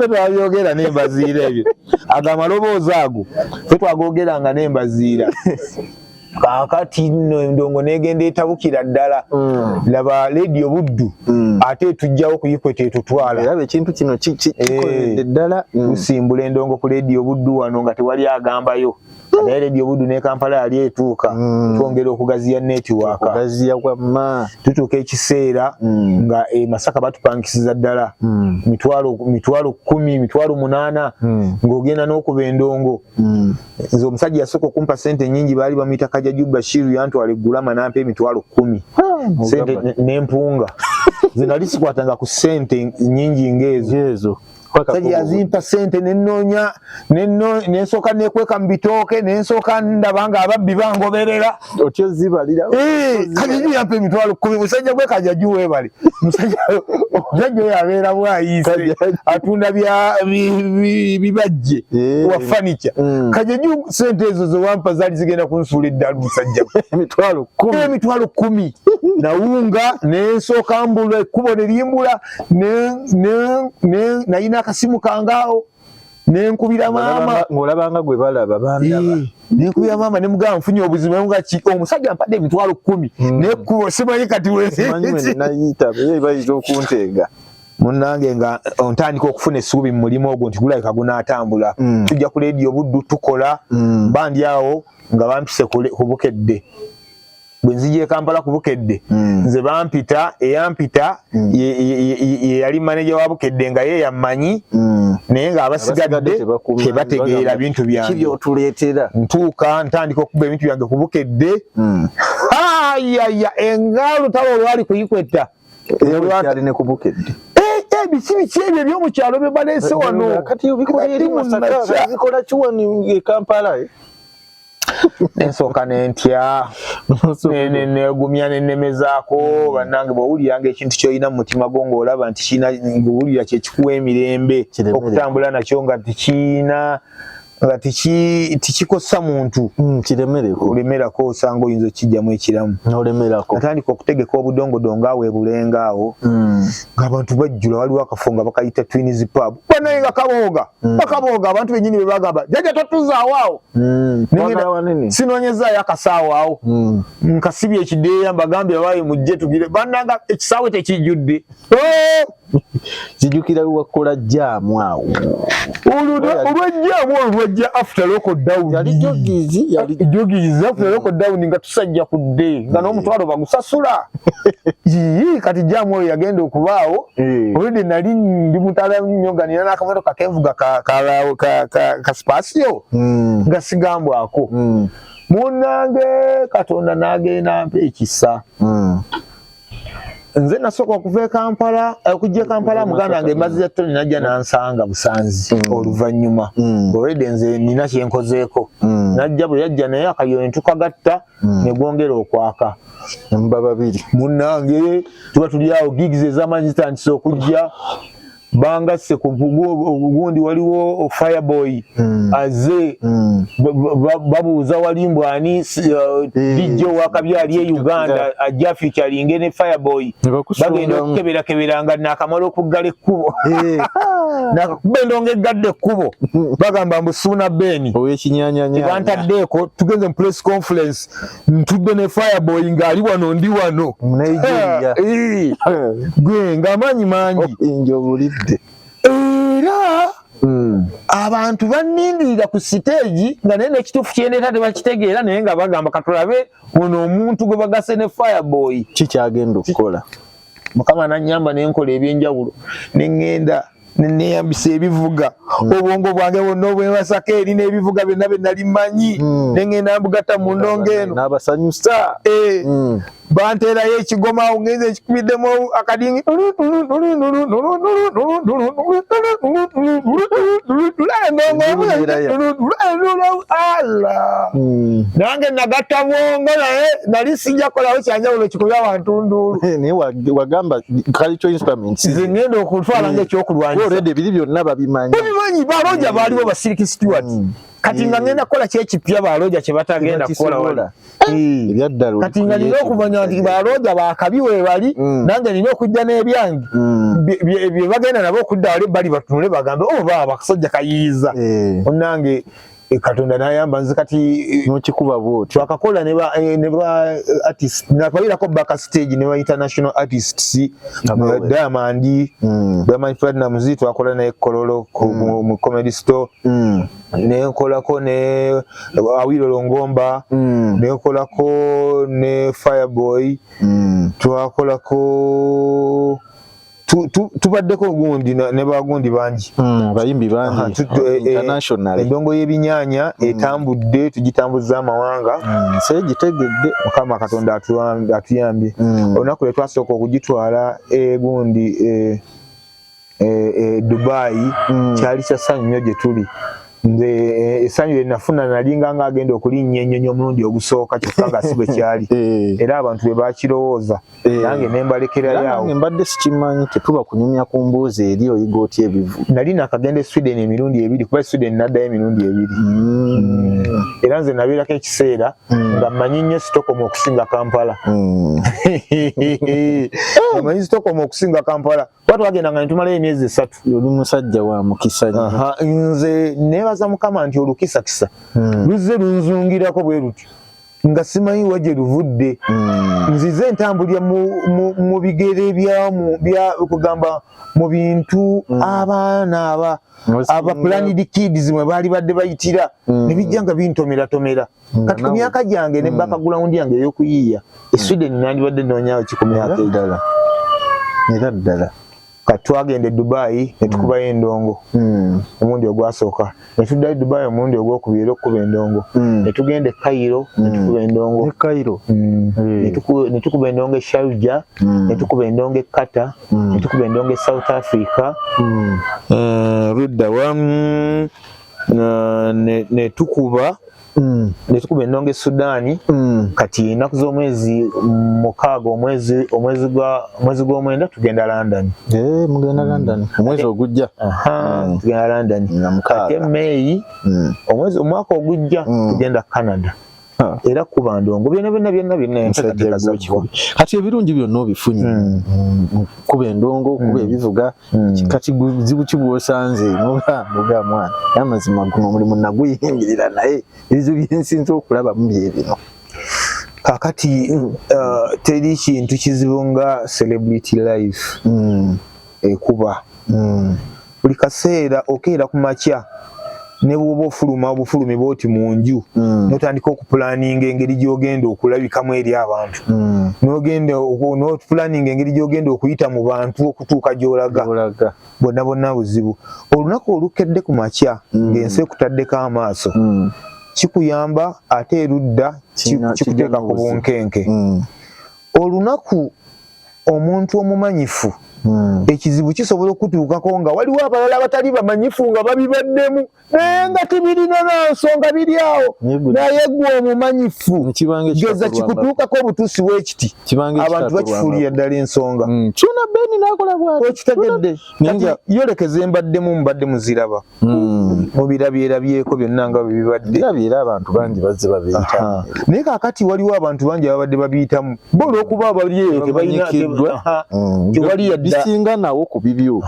twabyogera n'embaziira, ebyo ago amaloboozi ago ffe twagogeranga n'embaziira. Kaakati nno endongo negenda etabukira ddala. Laba Lediyo Buddu ate etujjawo kuyikweta etutwala. Era ekintu kino kikoledde ddala. Tusimbula endongo ku Lediyo Buddu wano nga tewali agambayo, naye Lediyo Buddu ne Kampala yali etuuka. Twongera okugaziya network. Okugaziya kwamma. Tutuuka ekiseera nga e Masaka batupangisiza ddala 10,000, 8,000 ng'ogenda n'okuba endongo. Nze omusajja yasooka okumpa sente nyingi baali bamuyita Kajaju Bashiru, yantwala eggulama n'ampa 10,000 sente n'empunga. Nze nali sikwatanga ku sente nyingi ng'ezo. Ezo. Musajja yazimpa sente nenoonya nensooka nekweka mu bitooke nensooka ndaba nga ababbi bangoberera. Otyo zibalira. Kajaju yampa 10,000. Musajja gwe Kajaju weebale. Musajja oyo abeera bwayiise atunda bya bibajje wa furniture. Kajaju, sente ezo zewampa zaali zigenda kunsuula eddalu musajja gwe. 10,000. 10,000 nawunga nensooka mbula ekkubo ne limbula nayina akasimu kange awo nenkubira maama. Ng'olabanga gwe balaba bandaba. Nenkubira maama nemugamba nfunye obuzibu, nemuga ki omusajja mpadde 10,000 nekkubo simanyi kati Simanyi we nayita ye bayinza okunteega. Munnange nga ntandika okufuna essuubi mu mulimu ogwo nti gulabika gunaatambula. Tujja ku Leediyo Buddu tukola bandi awo nga bampise ku Bukedde. Bwe nzija e Kampala ku Bukedde nze bampita, eyampita ye yali maneja wa Bukedde nga ye yammanyi naye ng'abasigadde Abaasigadde tebategeera bintu byange. Ki byotuleetera? Ntuuka ntandika okuba ebintu byange ku Bukedde. Ayaya, engalo lutalo olwali kuyikwetta. Kyali ne ku Bukedde. Biki biki ebyo ebyomukyalo bye baleese wano? Kati obikola eri Kati Masaka, munnakya. bikola ki wano e Kampala, eh? Nensooka nentya negumya nenemezaako. Bannange, bw'owuliranga ekintu ky'olina mu mutima gwo ng'olaba nti kirina, ng'owulira kyekikuwa emirembe Kiremere. okutambula nakyo nga tekiina nga tekikosa muntu, Kiremereko. olemerako, osanga oyinza okukijjamu ekiramu. N'olemerako. Natandika okutegeka obudongodongo awo ebulenga awo ng'abantu bajjula. Waliwo akafo nga bakayita Twins Pub, banaye nga kabooga bakabooga, abantu bennyini be bagamba jjajja totuzaawo awo. Wagala wanene. Sinoonyezaayo akasaawo awo nkasibye ekideeya, mbagambye abaye mujje tugire. Bannanga, ekisaawe tekijjudde. Oh! Zijjukira wakola jam awo. Olwajjaamu olwo lwajja after lockdown. Yali jogizi yali. Jogizi after lockdown nga tusajja ku dde nga n'omutwalo bagusasula. Yii, kati jam oyo yagenda okubaawo already nali ndi mutala nnyo nga nina n'akamotoka kenvuga ka Spacio nga sigambwako. Munnange, Katonda n'agenda mpa ekisa. Nze nasooka okuva e Kampala, okujja e Kampala, muganda wange Emazi ya Tony najja n'ansanga busanzi oluvannyuma. Already nze nina kyenkozeeko. Najja, bwe yajja naye akayo ne tukagatta ne gwongera okwaka. Muba babiri. Munnange, tuba tuli awo, gigs ez'amaanyi zitandise okujja. Bangasse ku gundi, waliwo Fireboy aze, babuuza wali mbu ani DJ owakabi ali e Uganda ajja featuring ne Fireboy. Bagenda okukeberakebera nga nakamala okuggala ekkubo, nakakuba endongo eggadde ekkubo, bagamba mbu Suuna Ben. Owekinyanyanya. Bantaddeeko, tugenze mu press conference, ntudde ne Fireboy ng'ali wano, ndi wano. Nigeria. Gwe ng'amaanyi mangi. Njobulidde. Era abantu bannindirira ku siteegi nga naye n'ekituufu kyendeeta tebakitegeera, naye nga bagamba katulabe ono omuntu gwe bagase ne Fireboy Kikyagenda okukola. Mukama nanyamba nenkola ebyenjawulo, neŋŋenda neneyambisa ebivuga, obwongo bwange bwonna obwebasako eri n'ebivuga byonna bye nali mmanyi, neŋŋenda mbugatta mu ndongo eno. N'abasanyusa. Banteerayo ekigoma awo, ngenze ekikubiddemu akadingi. Allah, nange nagatta bwongo, naye nali sijja kukolawo kyanjawulo kikubya abantu nduulu. Naye wagamba cultural instruments. Nze ngenda okutwala ngaekyokulwanyisa. Already biri byonna babimanyi. Babimanyi, baloja baaliwo, ba Silk Stewart. Kati nga ngenda kukola kyekipya baloja kye batagenda kukola wali. Ebyaddala. Kati nga nina okumanya nti baloja bakabi we bali, nange nina okujja n'ebyange bye bagenda nabo okudda wali bali batunule bagambe, "Oh, baaba akasajja kayiiza." Onnange, Katonda nayamba nze kati Nokikuba bwotyo. Twakakola ne ba artist, nakalirako backstage ne ba international artists. Abawe. Diamond, Diamond Platnumz, twakola naye Kololo mu Comedy Store. Nenkolako ne Awilo Longomba, nenkolako ne Fireboy. Twakolako tubaddeko gundi ne bagundi bangi. Abayimbi bangi. International. Endongo y'ebinyaanya etambudde, tugitambuza amawanga. Seegitegedde. Mukama Katonda atuyambye. Olunaku lwe twasooka okugitwala egundi e Dubai, kyali kya ssanyu nnyo gye tuli. Nze essanyu lye nafuna, nalinga nga agenda okulinnya ennyonyi omulundi ogusooka, kyokka nga si bwe kyali. Era abantu bwe bakirowooza, nange ne mbalekerayo Era awo. Nange mbadde sikimanyi, tetuba kunyumya ku mboozi eri oyiga otya ebivu. Nali nakagenda e Sweden emirundi ebiri, kuba e Sweden naddayo emirundi ebiri. Era nze nabeerako ekiseera nga mmanyi nnyo Stockholm okusinga Kampala. Nga mmanyi Stockholm okusinga Kampala, kuba twagendanga ne tumalayo emyezi 3. Oli musajja wa mukisa nnyo. Aha, nze neebaza Mukama nti olukisakisa luzze lunzungirako bwe lutyo nga simanyi wa gye luvudde. Nzize ntambulira mu bigere bya kugamba mu bintu abaana aba planned kids mwe baali badde bayitira, ne bijja nga bintomeratomera. Kati ku myaka gyange ne background yange ey'okuyiiya e Sweden, nandibadde noonyawo ki ku myaka Era egyo? ddala, era ddala. Kati twagenda e Dubai ne tukubayo endongo omulundi ogwasooka, ne tuddayo e Dubai omulundi ogwokubiri era okukuba endongo, ne tugenda e Cairo ne tukuba endongo. Ne Cairo. Ne tukuba endongo e Sharjah, ne tukuba endongo e Qatar, ne tukuba endongo e South Africa. Ludda wamu ne tukuba endongo e Sudaani. Kati ennaku z'omwezi 6 omwezi gw'omwenda tugenda London. Eh, mugenda London omwezi ogujja? Aha, tugenda London. Nga 6. Ate May omwaka ogujja tugenda Canada. Era kuba ndongo byonna byonna byonna byonna Musajja enteekateeka gwe. zaggwa. Kati ebirungi byonna obifunye. Kuba endongo, kuba ebivuga. Kati buzibu ki bw'osanze noga mwana amazima guno omulimu naguyingirira, naye ebizibu byensinza okulabamu bye bino? Kakati teri kintu kizibu nga celebrity life ekuba. Buli kaseera okeera ku makya, ne bw'oba ofuluma obufulumi bwoti mu nju, n'otandika okupulaninga engeri gy'ogenda okulabikamu eri abantu, n'ogenda n'opulaninga engeri gy'ogenda okuyita mu bantu okutuuka gy'olaga. Olaga. Bonna bonna buzibu. Olunaku olukedde ku makya ng'ensi ekutaddeko amaaso, kikuyamba, ate erudda kikuteeka Kijja ku n'obuzibu. bunkenke. Olunaku omuntu omumanyifu Ekizibu kisobola okutuukako nga waliwo abalala abatali bamanyifu nga babibaddemu, naye nga tebirina na nsonga, biri awo, naye gwe omumanyifu geza kikutuukako obutuusi bwekiti, abantu bakifuulira ddala ensonga. Suuna Ben nakola bwati. Okitegedde? Yolekeza embaddemu, mbadde muziraba, mubirabyerabyeko byonna nga bwe bibadde. Era abantu bangi bazze babiyitamu. Naye kaakati waliwo abantu bangi ababadde babiyitamu bo olw'okuba bali eyo tebalina, tewali yadde bisinga nawo ku bibyo.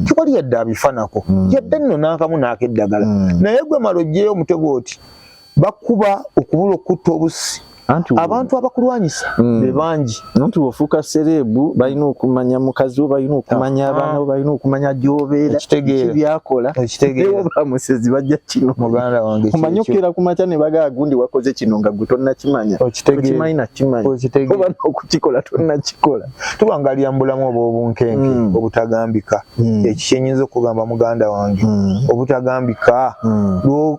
Tewali yadde abifanako yadde nno n'akamu n'akeddagala. Naye gwe mala oggyeyo omutego oti bakuba okubula okutta obusi, abantu abakulwanyisa be bangi. Anti bw'ofuuka celeb, balina okumanya mukazi wo, balina okumanya abaana bo, balina okumanya gy'obeera, byakola bamusezi bajja kino. Muganda wange. Omanyi okukeera ku makya ne bagaa gundi wakoze kino nga gwe tonnakimanya, okimanyi nakimanya, oba n'okukikola tonnakikola. Tubangalira mu bulamu obw'obunkenke obutagambika. Ekyo kyenyinza okugamba muganda wange, obutagambika.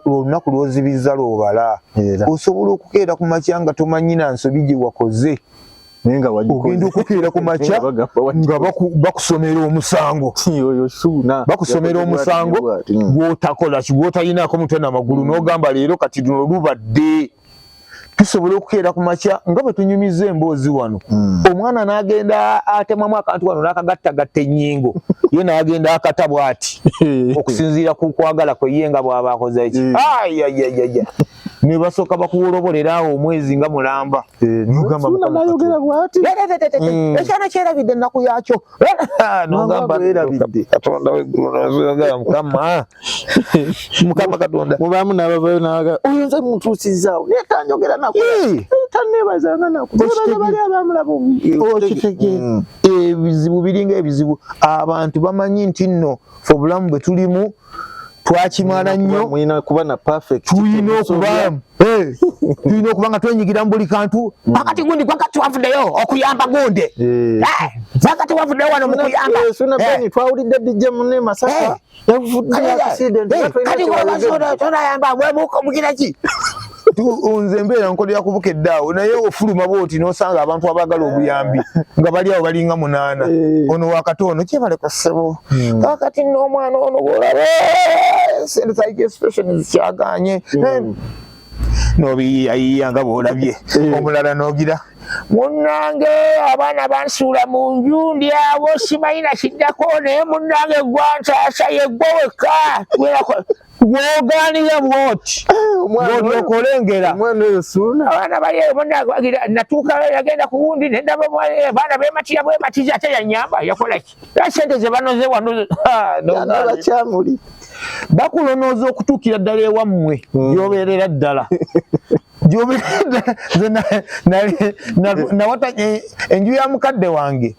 Olunaku lw'ozibiza lw'obala, osobola okukeera ku makya nga tomanyi na nsobi gye wakoze, ogenda okukeera ku makya nga bakusomera omusango, bakusomera omusango gwotakola ki, gwotalinaako mutwe namagulu, n'ogamba leero kati luno lubadde. Tusobola okukeera ku makya nga bwe tunyumiza emboozi wano, omwana n'agenda atemamu akantu wano n'akagattagatta ennyingo, ye n'agenda akata bw'ati okusinziira ku kwagala kwe ye nga bw'aba akoze eki, ayayayaya, ne basooka bakuwolobolera awo omwezi nga mulamba. Nayogera bwati. Ekyana kyerabidde ennaku yakyo, nogamba Katonda weggulu, Mukama, Mukama Katonda. Mubaamu n'abavayo naga oyo nze mutuusizaawo, naye tanjogera nako, tanneebazanga nako, nebaza bali abamulaba. Okitegeera? Ebizibu biringa ebizibu. Abantu bamanyi nti nno fe obulamu bwe tulimu twakimala nnyo. Mulina kuba na perfect. Tulina okuba, tulina okuba nga twenyigira mu buli kantu. Kakati gundi gwakati wavuddeyo okuyamba gundi, kakati wavuddeyo wano mu kuyamba. Suuna Ben, twawulidde DJ munne Masaka yavudde accident. Kati tonayamba mugira ki? Nze mbeera nkolera kubukedde awo, naye ofuluma bwoti n'osanga abantu abaagala obuyambi nga bali awo balinga munaana. Ono wakati ono kyebaleka ssebo, kakati nno omwana ono bwolaba sente za registration zikyaganye, nobiyiyayiya nga bwolabye omulala nogira munnange abaana bansuula mu nju, ndi awo simanyi nakiddako, naye munnange gwantaasa yeggwe wekka woganira bwoti bwoti okolengera. Omwana oyo Suuna. Abaana bali eyo, natuuka yagenda ku wundi nendaba abaana bematira bwematiza, ate yanyamba yakola ki? Sente ze banoze wano. Bakyamuli. Bakulonooza okutuukira ddala ewammwe gyobeerera ddala, nawata enju ya mukadde wange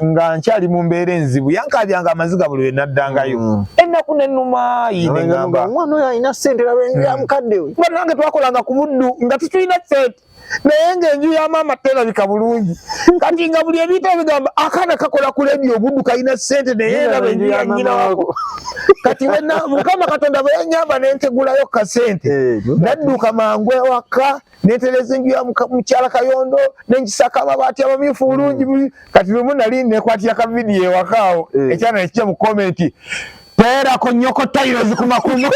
nga nkyali mu mbeera enzibu, yankabyanga amaziga buli lwe naddangayo, ennaku nenuma yineŋamba Omwana oyo alina sente, laba enju ya mukadde we. Banange, twakolanga ku buddu nga tetulina sente, naye ng'enju ya maama terabika bulungi. Kati nga buli ebiyita bigamba akaana kakola ku lediyo obuddu kalina sente, naye eraba enju ya nnyina wako. Kati Mukama Katonda bwe yanyamba nentegulayo kasente, nadduka mangu ewaka netereza enju ya mukyala Kayondo, nengisako amabaati amamyufu bulungi. Kati lumu nali nekwatira ka vidiyo ewaka awo, ekyana nekijja mu comment, "Teerako nnyoko tiles ku makumu,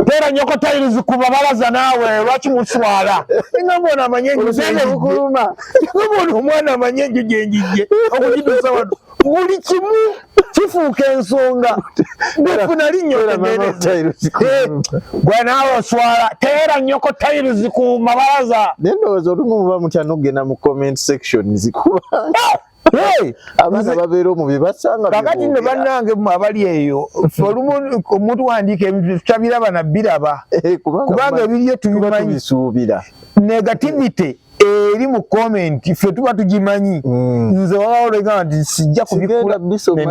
teera nnyoko tiles ku babalaza, naawe lwaki muswala?" Ngamba ono amanye enju, ngamba ono omwana amanye enju gyenjijje okugituusa wano. Buli kimu kifuuka ensonga bwefuna linnyo gwe naawe oswala, teera nnyoko tiles ku mabalaza. Naye ndowooza olumu muba mutya n'okugenda mu comment section, kubanga abaana babeera omu bebasanga. Kakati nno bannange mmwe abali eyo, ffe olumu omuntu wandiika ebintu tutabiraba nabiraba, kubanga ebiriyo tubimanyi. Tubisuubira. Negativity eri mu comment ffe tuba tugimanyi. Nze wabawo lwegamba nti sijja kubikula,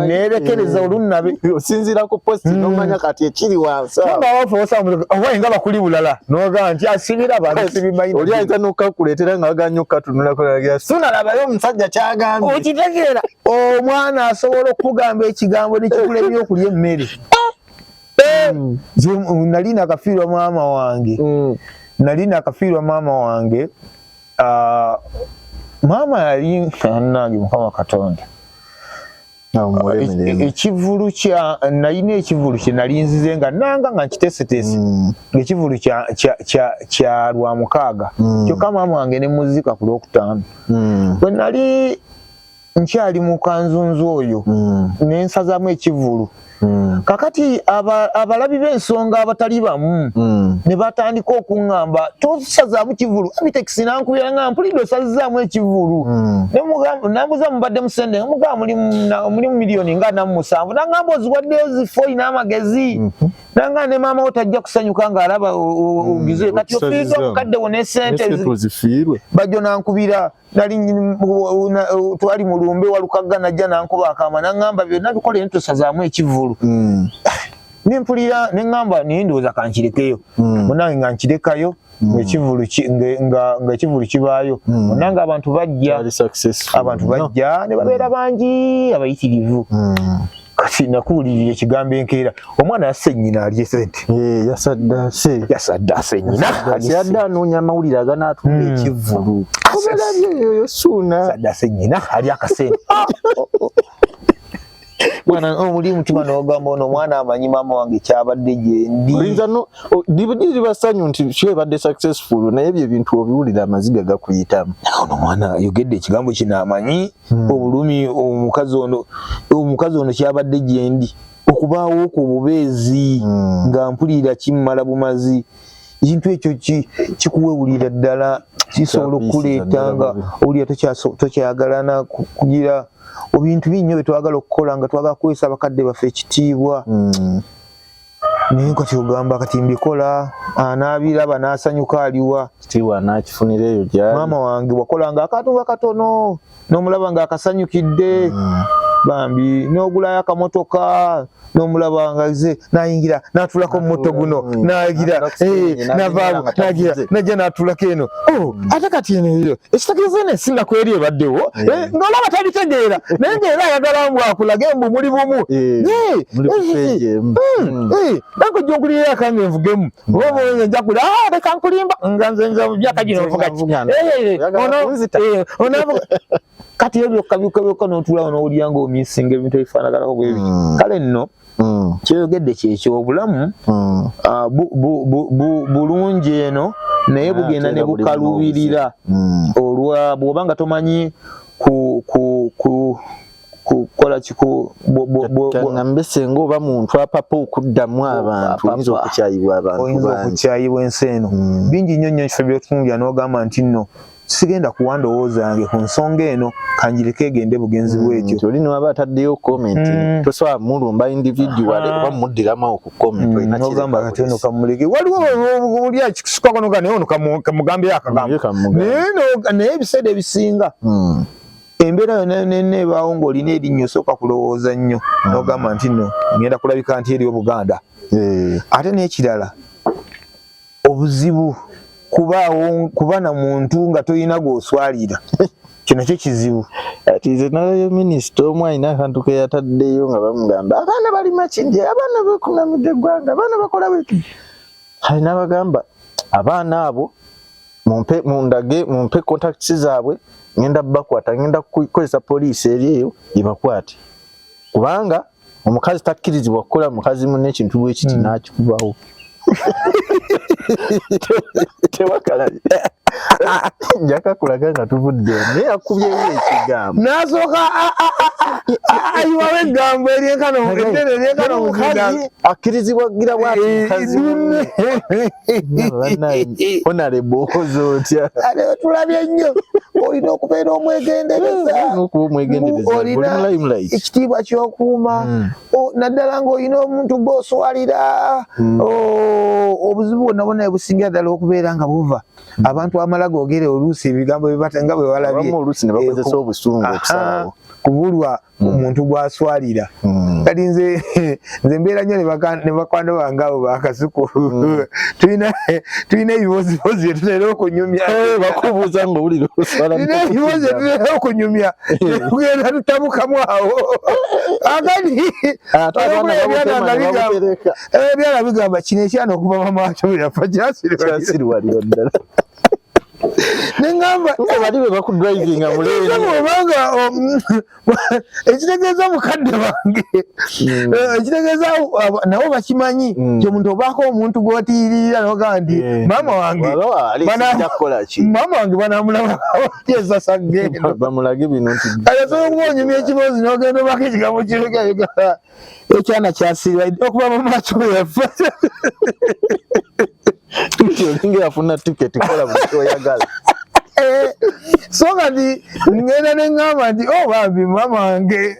nerekereza olunnabe. Osinziira ku post nomanya kati ekiri wansi awo. Oba nga bakuli bulala nogamba nti asibiraba, sibimanyi. Oli ayinza n'okukakuleetera nga aganya okukatunulako, nalagira Suuna labayo omusajja kyagambye. Okitegeera, omwana asobola okukugamba ekigambo nekikulemya okulya emmere. Nze nali nakafiirwa maama wange, nali nakafiirwa maama wange. Maama yali nange, Mukama Katonda. Ekivulu kya nalina, ekivulu kye nali nzize nga nanga nga nkiteeseteese, ng'ekivulu kya Lwamukaaga, kyokka maama wange ne muzika ku Lwokutaano. Bwe nali nkyali mu kanzunzu oyo, ne nsazaamu ekivulu. Kakati abalabi b'ensonga abatali bamu ne batandika okuŋŋamba, "Tosazaamu kivulu." Abitex nankubira nga mpulidde osazizaamu ekivulu. Nambuza, "Mubadde musende?" Mugamba, "Mulimu miliyoni nga 47." Nangamba, "Oziwaddeyo zifo, olina amagezi?" Nanga ne maama wo tajja kusanyuka ng'alaba ogize kati ofiiriddwa omukadde wo n'esente. Bajjo nankubira, nali twali mulumbe Walukagga, najja nankuba akama naŋŋamba, "Byonna bikole ne tosazaamu ekivulu." Nempulira neŋŋamba, "Naye ndowooza kankirekeyo." Munange nga nkirekayo, nga ekivulu kibaayo, munange abantu bajja, abantu bajja ne babeera bangi abayitirivu. Kati nakuwulirira ekigambo enkeera, "Omwana yasse nnyina, alye sente." Yasaddase. Yasaddase nnyina. Yadde anoonya amawulire aganaatunda ekivulu. Obalabye Suuna. Saddase nnyina, ali akasente. Mwana omuli mutima n'ogamba, "Ono omwana amanyi maama wange kyabadde gyendi." Oyinza no liba ssanyu nti kyo ebadde successful, naye ebyo ebintu obiwulira amaziga gakuyitamu. Ono omwana ayogedde ekigambo kino, amanyi obulumi omukazi ono kyabadde gyendi, okubaawo okwo obubeezi, nga mpulira kimmala bumazi. Ekintu ekyo kikuwewulira ddala, kisobola okukuleeta nga owulira tokyagalana kugira ebintu bingi nnyo byetwagala okukola, nga twagala kuweesa abakadde baffe ekitiibwa. Naye kati ogamba, "Kati mbikola, anaabiraba n'asanyuka aliwa?" Kitiibwa anaakifunira eyo gyali. Maama wange wakolanga akantu nga katono n'omulaba nga akasanyukidde bambi, n'ogulayo akamotoka n'omulaba nga ze nayingira n'atuulako mu moto guno, nagira navaawo nagira najja n'atuulako eno. Oh, ate kati eno eyo ekitegeeza eno ensi nakweri ebaddewo, ng'olaba tabitegeera, naye ng'era ayagala mbu akulage mbu muli bumu. Nange ojja onkulirayo akange nvugemu, oba nja kula leka nkulimba nga nze nze myaka gino nvuga ki? Kati ebyo byokka byokka byokka n'otuulawo n'owulira ng'omisinga ebintu ebifaanaganako bwe bityo. Kale nno kyoyogedde kyekyo, obulamu bulungi eno, naye bugenda ne bukalubirira olwa bw'oba nga tomanyi ku ku ku kukola kiku. Ngambe senga oba muntu apapa okuddamu abantu, oyinza okukyayibwa abantu. Oyinza okukyayibwa ensi eno. Bingi nnyo nnyo ekifo byotunuulira n'ogamba nti nno sigenda kuwa ndowooza yange ku nsonga eno, kanjireke egende bugenzi bwetyo. Oli niwaba ataddeyo comment, tosobola mulumba individual oba muddiramu awo ku comment. Olina ogamba, "Kati ono kamuleke." Waliwo oli akisukako noga, "Naye ono kamugambeyo akagambo." Naye ebiseera ebisinga embeera yonna yonna ebaawo ng'olina erinnyo, osooka kulowooza nnyo n'ogamba nti nno ngenda kulabika nti eri Obuganda. Ate n'ekirala, obuzibu kubaawo kuba na muntu nga tolina gw'oswalira, kino kyo kizibu. Ati nze nalayo minisita omu alina akantu ke yataddeyo nga bamugamba abaana bali Makindye, abaana bekunamidde eggwanga, abaana bakola bweki, alina bagamba abaana abo mumpe, mundage, mumpe contacts zaabwe, ngenda bakwata, ngenda kukozesa poliisi eri eyo ebakwate, kubanga omukazi takkirizibwa kukola mukazi munne ekintu bwekiti. N'akikubawo tewakalabye, njakakulaga nga tuvudde, naye akubyeyo ekigambo. N'asooka ayiwawo eggambo eryenkano eddene eryenkano. Omukazi akkirizibwa kugira bwati mukazi munne. Honorable, okoze otya? Ate tulabye nnyo, olina okubeera omwegendereza. Olina okuba omwegendereza. Olina oli mu limelight. Ekitiibwa ky'okuuma, naddala ng'olina omuntu gw'oswalira. Obuzibu bwonna bwonna busingira ddala okubeera nga buva abantu amala googere oluusi ebigambo bibata nga bwe walabye. Abamu oluusi ne bakozesa obusungu okusalawo. Kubulwa omuntu gw'aswalira. Kati nze mbeera nnyo ne bakwano bange abo bakasuku, tulina ebibozibozi bye tutera okunyumya. Bakubuuza ng'owulira oswala. Tulina ebibozi bye tutera okunyumya, tugenda tutabukamu awo akati. Ate abaana ebyana nga babutema ne babutereka. Ebyana bigamba, "Kino ekyana okuva mama wakyo bwe yafa kyasiriwalira." Kyasiriwalira ddala. Neŋŋamba bali be bakudrivinga muleeni obanga ekitegeeza mukadde wange ekitegeeza nabo bakimanyi nti omuntu obaako omuntu gw'otiiririra n'ogamba nti maama wange maama wange banamulaba esasa gendo bamulage bino nti asobola okuba onyumya ekiboozi n'ogenda obako ekigambo kireka ekyana kyasirira okuba mama kyo yafa olinga yafuna tiketi kola buli kyoyagala. So kati ngenda ne ŋŋamba nti o bambi maama wange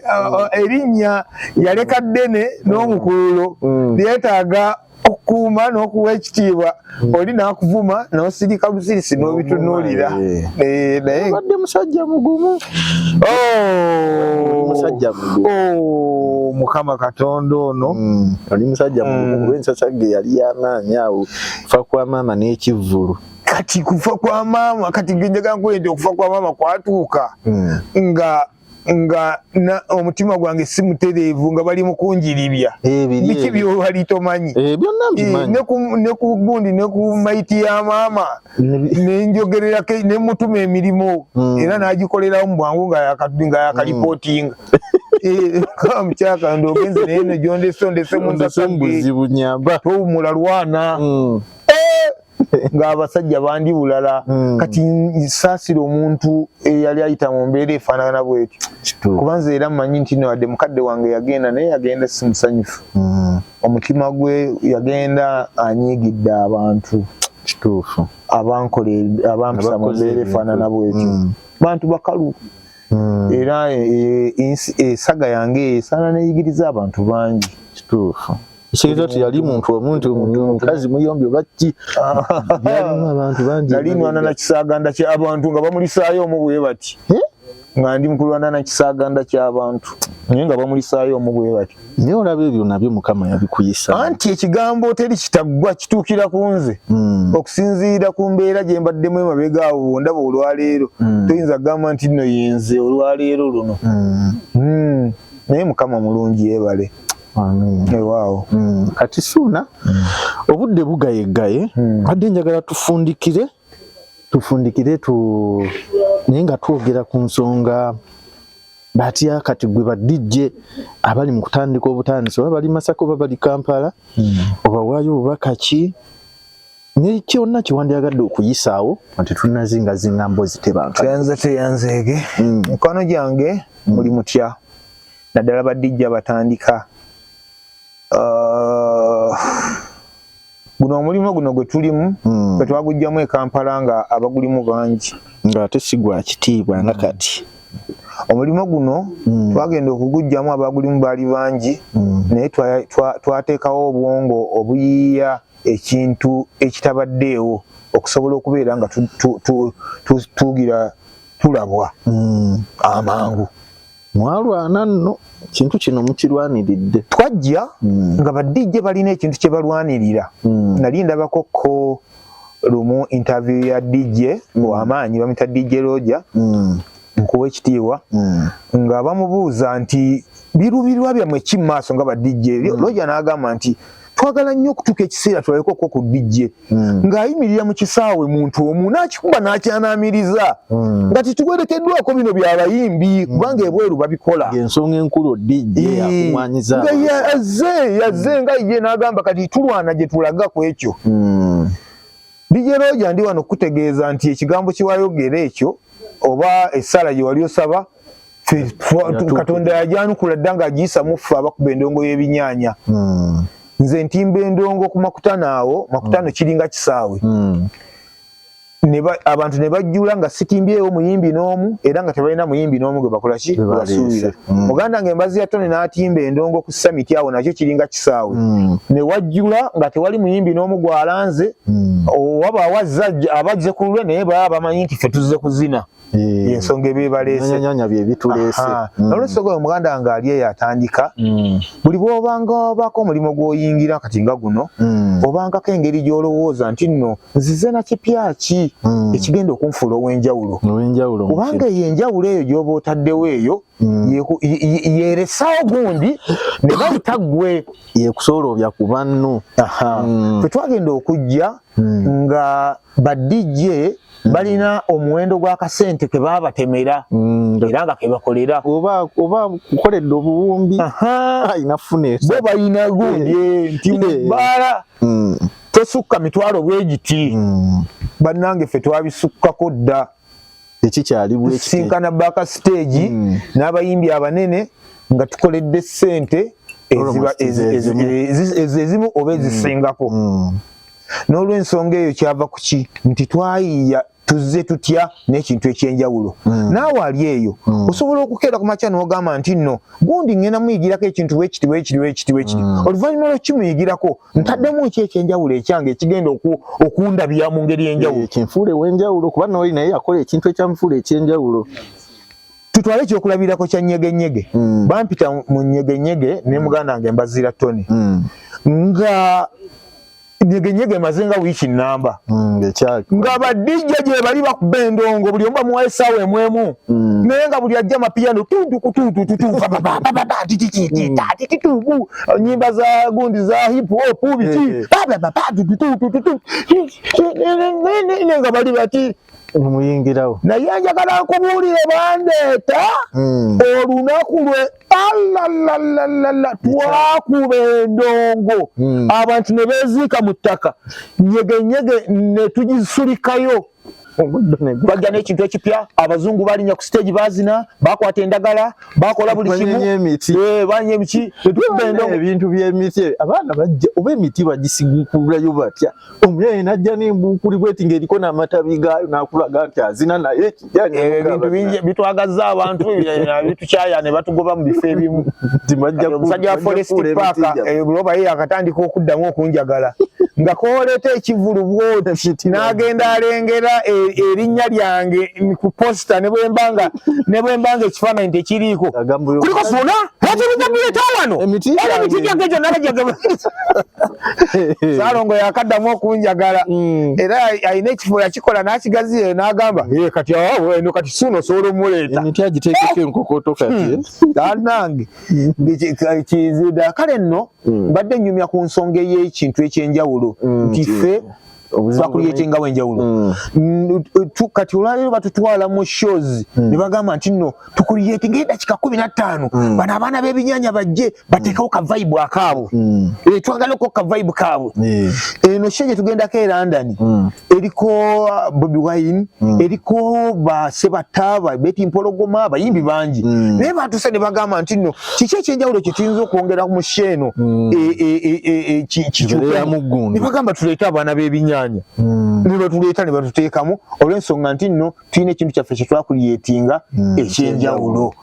erinnya yaleka ddene n'omukululo lyetaaga okukuuma n'okuwa ekitiibwa oli n'akuvuma n'osirika busirisi n'obitunuulira. Naye obadde musajja mugumu. Musajja mugumu. Mukama Katonda ono. Oli musajja mugumu kuba ensasagge yali y'amaanyi awo kufa kwa maama n'ekivvulu. Kati kufa kwa maama kati njagala nkuwe nti okufa kwa maama kwatuuka nga omutima gwange si mutereevu nga bali mu kunjiribya. Biki by'obali tomanyi? Byonna mbimanyi. Ne ku gundi ne ku maiti ya maama ne njogererako ne mutuma emirimu era n'agikolerawo mu bwangu nga yakalipootinga. Mukyaka ndogenze naye ne gyondese ndese mu buzibu nyamba. Towummula lwana. Ng'abasajja bandi bulala. Kati nsaasira omuntu eyali ayita mu mbeera efaanana bw'etyo. Kuba nze era mmanyi nti wadde mukadde wange yagenda naye yagenda si musanyufu. Omutima gwe yagenda anyiigidde abantu. Kituufu. Abankola abampisa mu mbeera efaanana bw'etyo. Bantu bakalu. Era esaga yange esaana neeyigiriza abantu bangi. Kituufu. Ekitegeeza nti yali muntu omuntu omukazi muyombi oba ki byalimu abantu bangi. Nali nwana na kisaaganda ky'abantu nga bamulisaayo omu bwe bati. Nga ndi mu kulwana na kisaaganda ky'abantu naye nga bamulisaayo omu bwe bati. Naye olaba ebyo nabyo Mukama yabikuyisa. Anti ekigambo teri kitaggwa kituukira ku nze. Okusinziira ku mbeera gye mbaddemu emabega awo ndaba olwaleero. Toyinza kugamba nti nno yenze olwaleero luno. Naye Mukama mulungi yeebale. Ewaawo. Kati Suuna obudde bugayeggaye badde njagala tufundikire naye nga twogera ku nsonga batya kati gwe ba DJ abali mu kutandika obutandisi oba bali Masaka oba bali Kampala obawaayo obubaka ki ne kyonna kyewandyagadde okuyisaawo nti tunazingazinga mboozi tebanka. Tweyanze tweyanzeege. Mikwano gyange muli mutya naddala ba DJ batandika. Guno omulimu guno gwe tulimu gwe twaguggyamu e Kampala nga abagulimu bangi. Ng'ate si gwa kitiibwa nga kati. Omulimu guno twagenda okuguggyamu abagulimu baali bangi naye twateekawo obwongo obuyiiya ekintu ekitabaddeewo okusobola okubeera nga tugira tulabwa amangu. Mwalwana nno kintu kino mukirwaniridde. Twajja nga ba DJ balina ekintu kye balwanirira. Nali ndabako ko lumu interview ya DJ ow'amaanyi bamuyita DJ Roger nkuwa ekitiibwa nga bamubuuza nti birubirwa byammwe ki mu maaso nga ba DJ. Roger n'agamba nti twagala nnyo okutuuka ekiseera tulabeko ko ku DJ ng'ayimirira mu kisaawe muntu omu n'akikuba n'akyanaamiriza nga tetuwerekeddwako bino by'abayimbi kubanga ebweru babikola. Ensonga enkulu DJ akuŋŋaanyiza. Nga yazze nga ye n'agamba kati tulwana gye tulaga ku ekyo. DJ Roger ndi wano kutegeeza nti ekigambo kye wayogera ekyo oba essala gye wali osaba Katonda yajanukula dda ng'agiyisa mu ffe abakuba endongo y'ebinyaanya. Nze ntimba endongo ku makutano awo, makutano kiringa kisaawe. Abantu ne bajjula nga sitimbyewo muyimbi n'omu era nga tebalina muyimbi n'omu gwe bakola ki? Basuubira. Muganda ng'embazi ya Tony n'atimba endongo ku summit awo nakyo kiringa kisaawe. Ne wajjula nga tewali muyimbi n'omu gw'alanze, owaba awazza abazze ku lulwe naye baba bamanyi nti ffe tuzze kuzina. Ensonga ebibaleese. Nyanya bye bituleese. Nolwensonga oyo muganda nga ali eyo atandika, buli bw'obanga obaako omulimu gw'oyingira kati nga guno, obangako engeri gy'olowooza nti nno nzize na kipya ki ekigenda okunfuula ow'enjawulo. Kubanga eyo enjawulo eyo gy'oba otaddewo eyo yeeresaawo gundi ne bayita ggwe. Yekusoolobya ku banno. Ffe twagenda okujja Nga ba DJ balina omuwendo gw'akasente ke baabatemera era nga kebakolera. Oba kukoledde obuwumbi alina funa. Bo balina gundi nti mu bbaala tosukka mitwalo bwegiti. Bannange, ffe twabisukkako dda. Ekikyali bwekiti. Tusinkana backstage n'abayimbi abanene nga tukoledde ssente Almost ezimu. Ezimu oba ezisingako. N'olwensonga eyo, kyava ku ki nti twayiiya, tuzze tutya n'ekintu ekyenjawulo. Naawe ali eyo osobola okukeera ku makya n'ogamba nti nno gundi ngenda muyigirako ekintu bwekiti bwekiti bwekiti bwekiti. Oluvannyuma lw'okimuyigirako, ntaddemu ki ekyenjawulo ekyange ekigenda okundabya mu ngeri enjawulo? Kinfuule w'enjawulo, kuba nooli naye yakola ekintu ekyamufuula ekyenjawulo. Tutwale ekyokulabirako kya Nyegenyege. Bampita mu Nyegenyege ne muganda wange Mbazira Tony, nga Nyegenyege emaze nga wiiki namba, nga ba DJ gye bali bakuba endongo, buli omu bamuwa essaawa emu emu, naye nga buli ajja mapiyano tuntukututututu titititititubu, nyimba za gundi za hip hop biki nga bali bati. Muyingirawo. Naye njagala nkubuulire, bandeeta olunaku lwe alalalalala twakuba endongo, abantu ne beeziika mu ttaka, Nyegenyege ne tugisulikayo. Bajja n'ekintu ekipya, abazungu balinnya ku stage, bazina, bakwata endagala, bakola buli kimu. Banyenya emiti. Banyenya emiti, ne tukuba endongo. Ebintu by'emiti, abaana bajja oba emiti bagisigukulayo batya? Omuyaye najja n'embuukuli bweti ng'eriko n'amatabi gaayo, n'akulaga nti azina naye ekijja. Ebintu bingi bitwagazza abantu, bitukyaya ne batugoba mu bifo ebimu. Omusajja wa Forest Park buloba ye akatandika okuddamu okunjagala, nga koleeta ekivulu bwoti n'agenda alengera erinnya lyange ku poster, ne bwembanga ekifaananyi tekiriiko, kuliko Suna, lwaki bireeta wano? Emiti era emiti gyange gyonna bajjaga. Saalongo yakaddamu okunjagala, era alina ekifo yakikola n'akigaziye n'agamba, "Eh, kati awo eno kati Suuna osobola omuleeta." Emiti agiteekeko enkokoto kati. Nange kizida. Kale nno mbadde nnyumya ku nsonga ey'ekintu ekyenjawulo, nti ffe twakulyetengawo enjawulo. Kati olwaleero batutwala mu shows ne bagamba nti nno tucreatinga edakika 15, bano abaana b'ebinyanya bajje bateekewo ka vibe akaabwe. Twagalako ka vibe kaabwe. Eno show gye tugendako e London eriko Bobi Wine, eriko Basebatta, ba Betty Mpologoma, abayimbi bangi, naye batuse ne bagamba nti nno kiki ekyenjawulo kye tuyinza okwongera mu show eno kikyukemu? Kibeeramu gundi. Ne bagamba tuleete abaana b'ebinyaanya, ne batuleeta ne batuteekamu, olw'ensonga nti nno tulina ekintu kyaffe kye twakuliyetinga ekyenjawulo.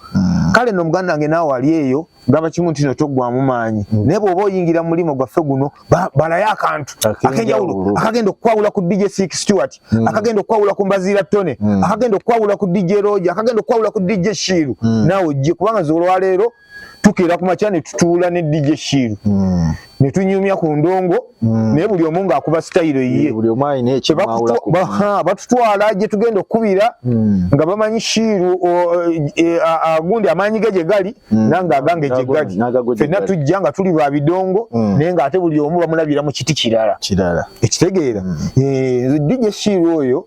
Kale nno muganda wange, naawe ali eyo, gamba kimu nti no toggwamu maanyi, naye bw'oba oyingira mu mulimu gwaffe guno, balayo akantu akenjawulo akagenda okukwawula ku DJ Six Stewart, akagenda okukwawula ku Mbaziira Tone, akagenda okukwawula ku DJ Roja, akagenda okukwawula ku DJ Shiru. Naawe ojje, kubanga nze olwaleero tukeera ku makya ne tutuula ne DJ Shiru ne tunyumya ku ndongo, naye buli omu ng'akuba sitayiro yiye. Buli omu alina ekimwawula ku Batutwala gye tugenda okukubira nga bamanyi Shiru gundi amaanyi ge gye gali, nange agange gye gali. N'agago gye Ffenna gali. tujja nga tuli ba bidongo, naye ng'ate buli omu bamulabira mu kiti kirala. Kirala. Ekitegeera? Eh, DJ Shiru oyo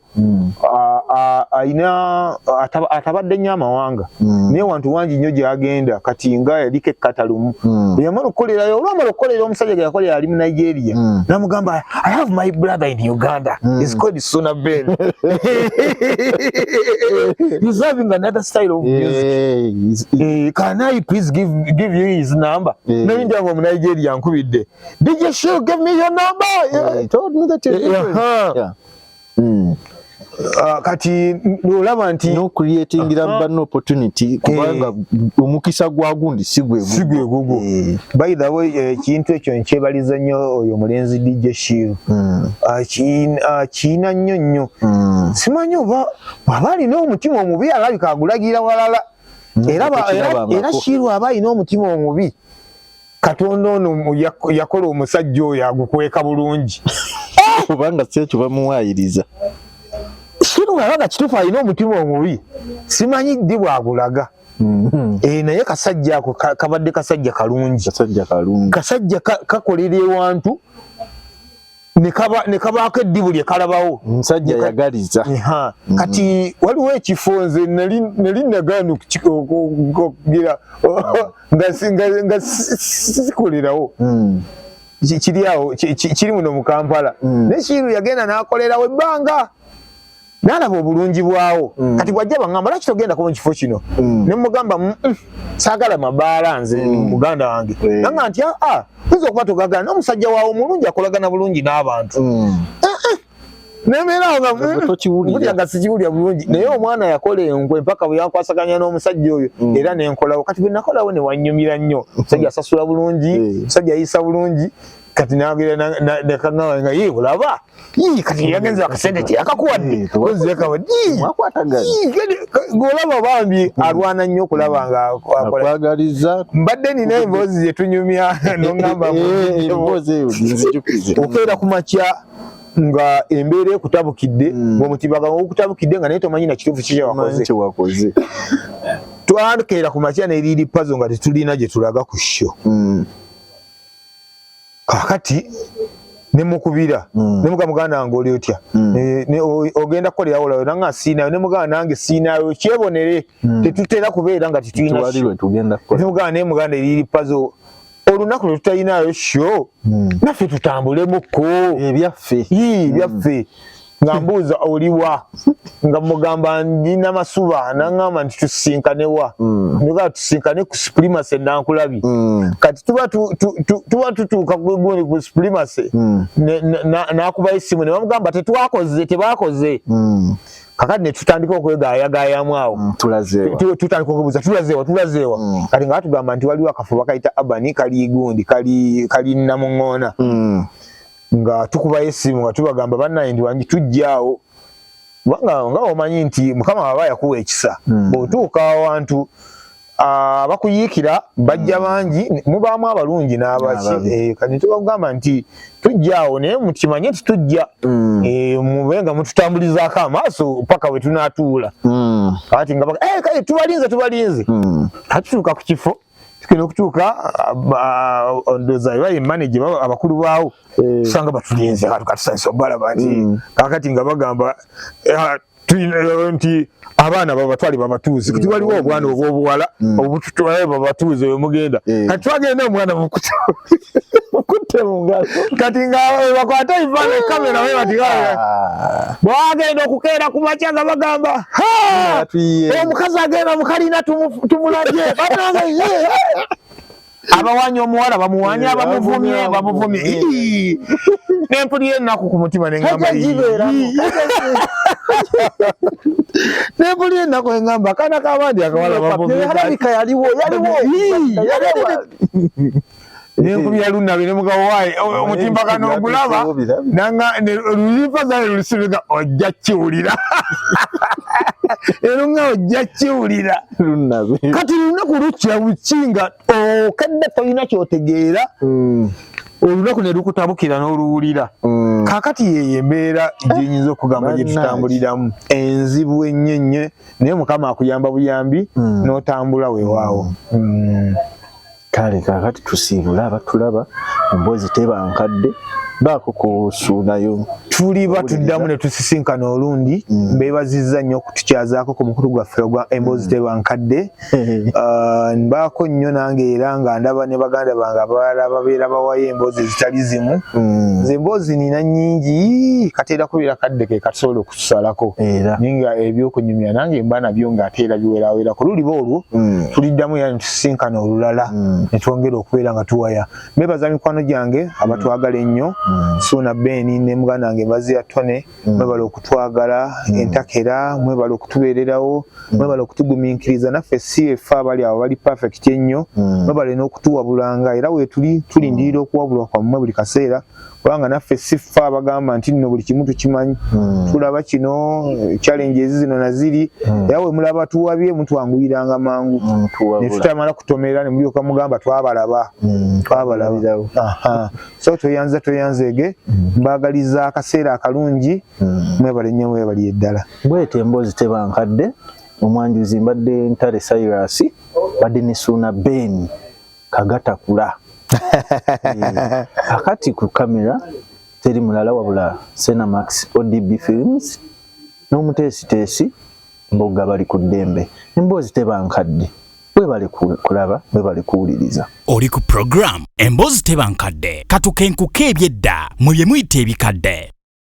ayina atabadde nnyo amawanga, naye wantu wangi nnyo gyagenda. Kati nga yaliko ekkata lumu, bwe yamala okukolerayo, olwamala okukolera omusajja ge yakolera ali mu Nigeria, namugamba, "I have my brother in Uganda, is called Suna Ben, he's having another style of music. Can I please give you his number?" Naye nga mu Nigeria nkubidde, "DJ Shiru, give me your number." He told me that you're different. Yeah. Kati olaba nti no creatingira banno opportunity, kubanga omukisa gwa gundi si gwe si gwe gugwo. By the way, ekintu ekyo nkyebaliza nnyo oyo omulenzi DJ Shiru. Kiina nnyo nnyo. Simanyi oba bw'aba alina omutima omubi, alabika agulagira walala. Era Tekirabangako. Shiru aba alina omutima omubi, Katonda ono yakola omusajja oyo agukweka bulungi. Kubanga si ekyo bamuwaayiriza. Shiru aba nga kituufu alina omutima omubi, simanyi ddi bw'agulaga. Naye kasajja ako kabadde kasajja kalungi. Kasajja kalungi. Kasajja kakolera ewantu. Ne kabaako eddibu lye kalabawo. Omusajja yagaliza. Kati waliwo ekifo nze nali nagaana okugira nga sikolerawo. Kiri awo, kiri muno mu Kampala. Naye Kiiru yagenda n'akolerawo ebbanga, n'alaba obulungi bwawo. Kati bw'ajja baŋŋamba, lwaki togendako mu kifo kino? Ne mugamba, saagala mabaala nze, muganda wange." Nanga nti, aa, oyinza okuba togagala n'omusajja waawe omulungi, akolagana bulungi n'abantu. Nembeerawo nga Tokiwulira. nga sikiwulira bulungi, naye omwana yakola enkwe mpaka bwe yankwasaganya n'omusajja oyo, era nenkolawo. Kati bwe nakolawo ne wanyumira nnyo, omusajja asasula bulungi, omusajja ayisa bulungi. Kati nagera nekaŋŋamba nga ye olaba, "Ii, kati yagenze akasente teyakakuwadde." Mwakwatagana. Olaba bambi alwana nnyo okulaba nga akola. Akwagaliza. Mbadde nina emboozi gyetunyumya noŋŋamba. Emboozi eyo nzijukize. Okeera ku makya nga embeera ekutabukidde, ng'omutimbagano ogukutabukidde, nga naye tomanyi na kituufu ki kyewakoze. Kyewakoze. Twakeera ku makya neriri pazo nga tetulina gye tulaga ku show. Kakati nemukubira, nemuga, "Muganda wange, oli otya? Ogenda kukolerawo olayo?" Nanga siinayo. Nemugamba, "Nange siinayo, kyebonere tetutera kubeera nga tetulina Tewali show." lwe tugenda kukola. Nemugamba, "Naye muganda, eriri pazo olunaku lwe tutalinayo show, naffe tutambulemukko." Ebyaffe. Ii, byaffe. Nga mbuuza, "Oliwa?" Nga mugamba, "Ndina Masuba." Naŋŋamba nti, "Tusisinkanewa?" Nega, "Tusinkane ku Supremacy Nankulabye." Kati tuba tuba tutuuka ku ku Supremacy, n'akubayo essimu ne bamugamba tetwakoze, tebakoze. Kakati ne tutandika okwegayagayamu awo. Tulazeewa. Tutandika okubuuza, "Tulazeewa, tulazeewa?" Kati nga batugamba nti waliwo akafo bakayita Abani, kali gundi, kali Namuŋŋoona. Nga tukubayo essimu nga tubagamba, "Bannaye, ndi wangi, tujjaawo," kubanga nga omanyi nti Mukama aba yakuwa ekisa, bw'otuuka awantu abakuyiikira bajja bangi, mubaamu abalungi n'abaki. N'ababi. Kati tubagamba nti tujjaawo, naye mukimanye nti tujja, mube nga mututambulizaako amaaso paka we tunaatuula. Kati nga "Kale tubalinze, tubalinze." Kati tutuuka ku kifo, tugenda okutuuka, ndowooza baye manager abakulu baawo, tusanga batulinze. Kati katusanyusa obalaba nti kakati nga bagamba nti abaana babatwale babatuuze. Kati waliwo obwana obw'obuwala obututwale babatuuze wemugenda. Kati twagenda, omwana Mukutte mu ngalo. Kati nga bakwata ebifaananyi, kamera we bati. Bwagenda okukeera ku makya nga bagamba, "Ha! Batuyiye. Omukazi agenda mukalina tumulabye." Banange, ye, abawanya omuwala bamuwanye, abamuvumye bamuvumye. Ii! Nempulira ennaku ku mutima neŋŋamba, Kajja gibeeramu. nempulira ennaku neŋŋamba, akaana k'abandi akawala bavumye. Alabika yaliwo, yaliwo. Ii, Yaliwo. Nenkubira lunabe ne mugabo waayi omutimbagano ogulaba nanga lulipa zaye lulisibika, ojja kiwulira era nga ojja kiwulira. Lunabe. Kati lunaku lukya buki nga okedde tolina kyotegeera, olunaku ne lukutabukira n'oluwulira. Kaakati yeyo embeera gyenyinza okugamba gye Bannange. tutambuliramu, enzibu ennyo ennyo, naye Mukama akuyamba buyambi n'otambula weewaawo. Kale kakati tusiibule abatulaba, emboozi teba nkadde, baako kusuulayo. Tuliba tuddamu ne tusisinkana olundi. Mbeebazizza nnyo okutukyazaako ku mukulu gwaffe ogwa Emboozi Teba Nkadde. Mbaako nnyo nange era nga ndaba ne baganda bange abalala babeera bawayo emboozi ezitali zimu. Nze emboozi nina nnyingi, kateera kubeera kadde ke katusobola okutusalako, Era naye nga ebyokunyumya nange mba nabyo ng'ate era biwerawerako. Luliba olwo tuliddamu era ne tusisinkana olulala, ne twongera okubeera nga tuwaya. Mbebaza mikwano gyange abatwagala ennyo, Suuna Beni ne muganda wange Mbazi ya Tone. Mwebale okutwagala entakera, mwebale okutubeererawo, mwebale okutugumiikiriza. Naffe si efe abali abo bali perfect ennyo. Mwebale n'okutuwabulanga, era weetuli tulindirira okuwabulwa kwammwe buli kaseera, kubanga naffe si ffe abagamba nti nno buli kimu tukimanyi. Tulaba kino, challenges zino naziri, era we mulaba tuwabye mutwanguyiranga mangu Tuwabula. ne tutamala kutomera ne mulyoka mugamba, "Twabalaba, twabalaba." Aha. So tweyanza, tweyanzeege, mbaagaliza akaseera akalungi. Mwebale nnyo, mwebaliye ddala. Bwete emboozi teba nkadde, omwanjuzi mbadde Ntale Cyrus, mbadde ne Suuna Ben Kagatakula. Akati ku kamera. Teri mulala wabula Senamax ODB Films n'omuteesiteesi Mbogga bali ku ddembe. Emboozi teba nkadde. Webale kulaba, webale kuwuliriza. Oli ku program Emboozi Teba Nkadde. Katukenkuke ebyedda mu bye muyita ebikadde.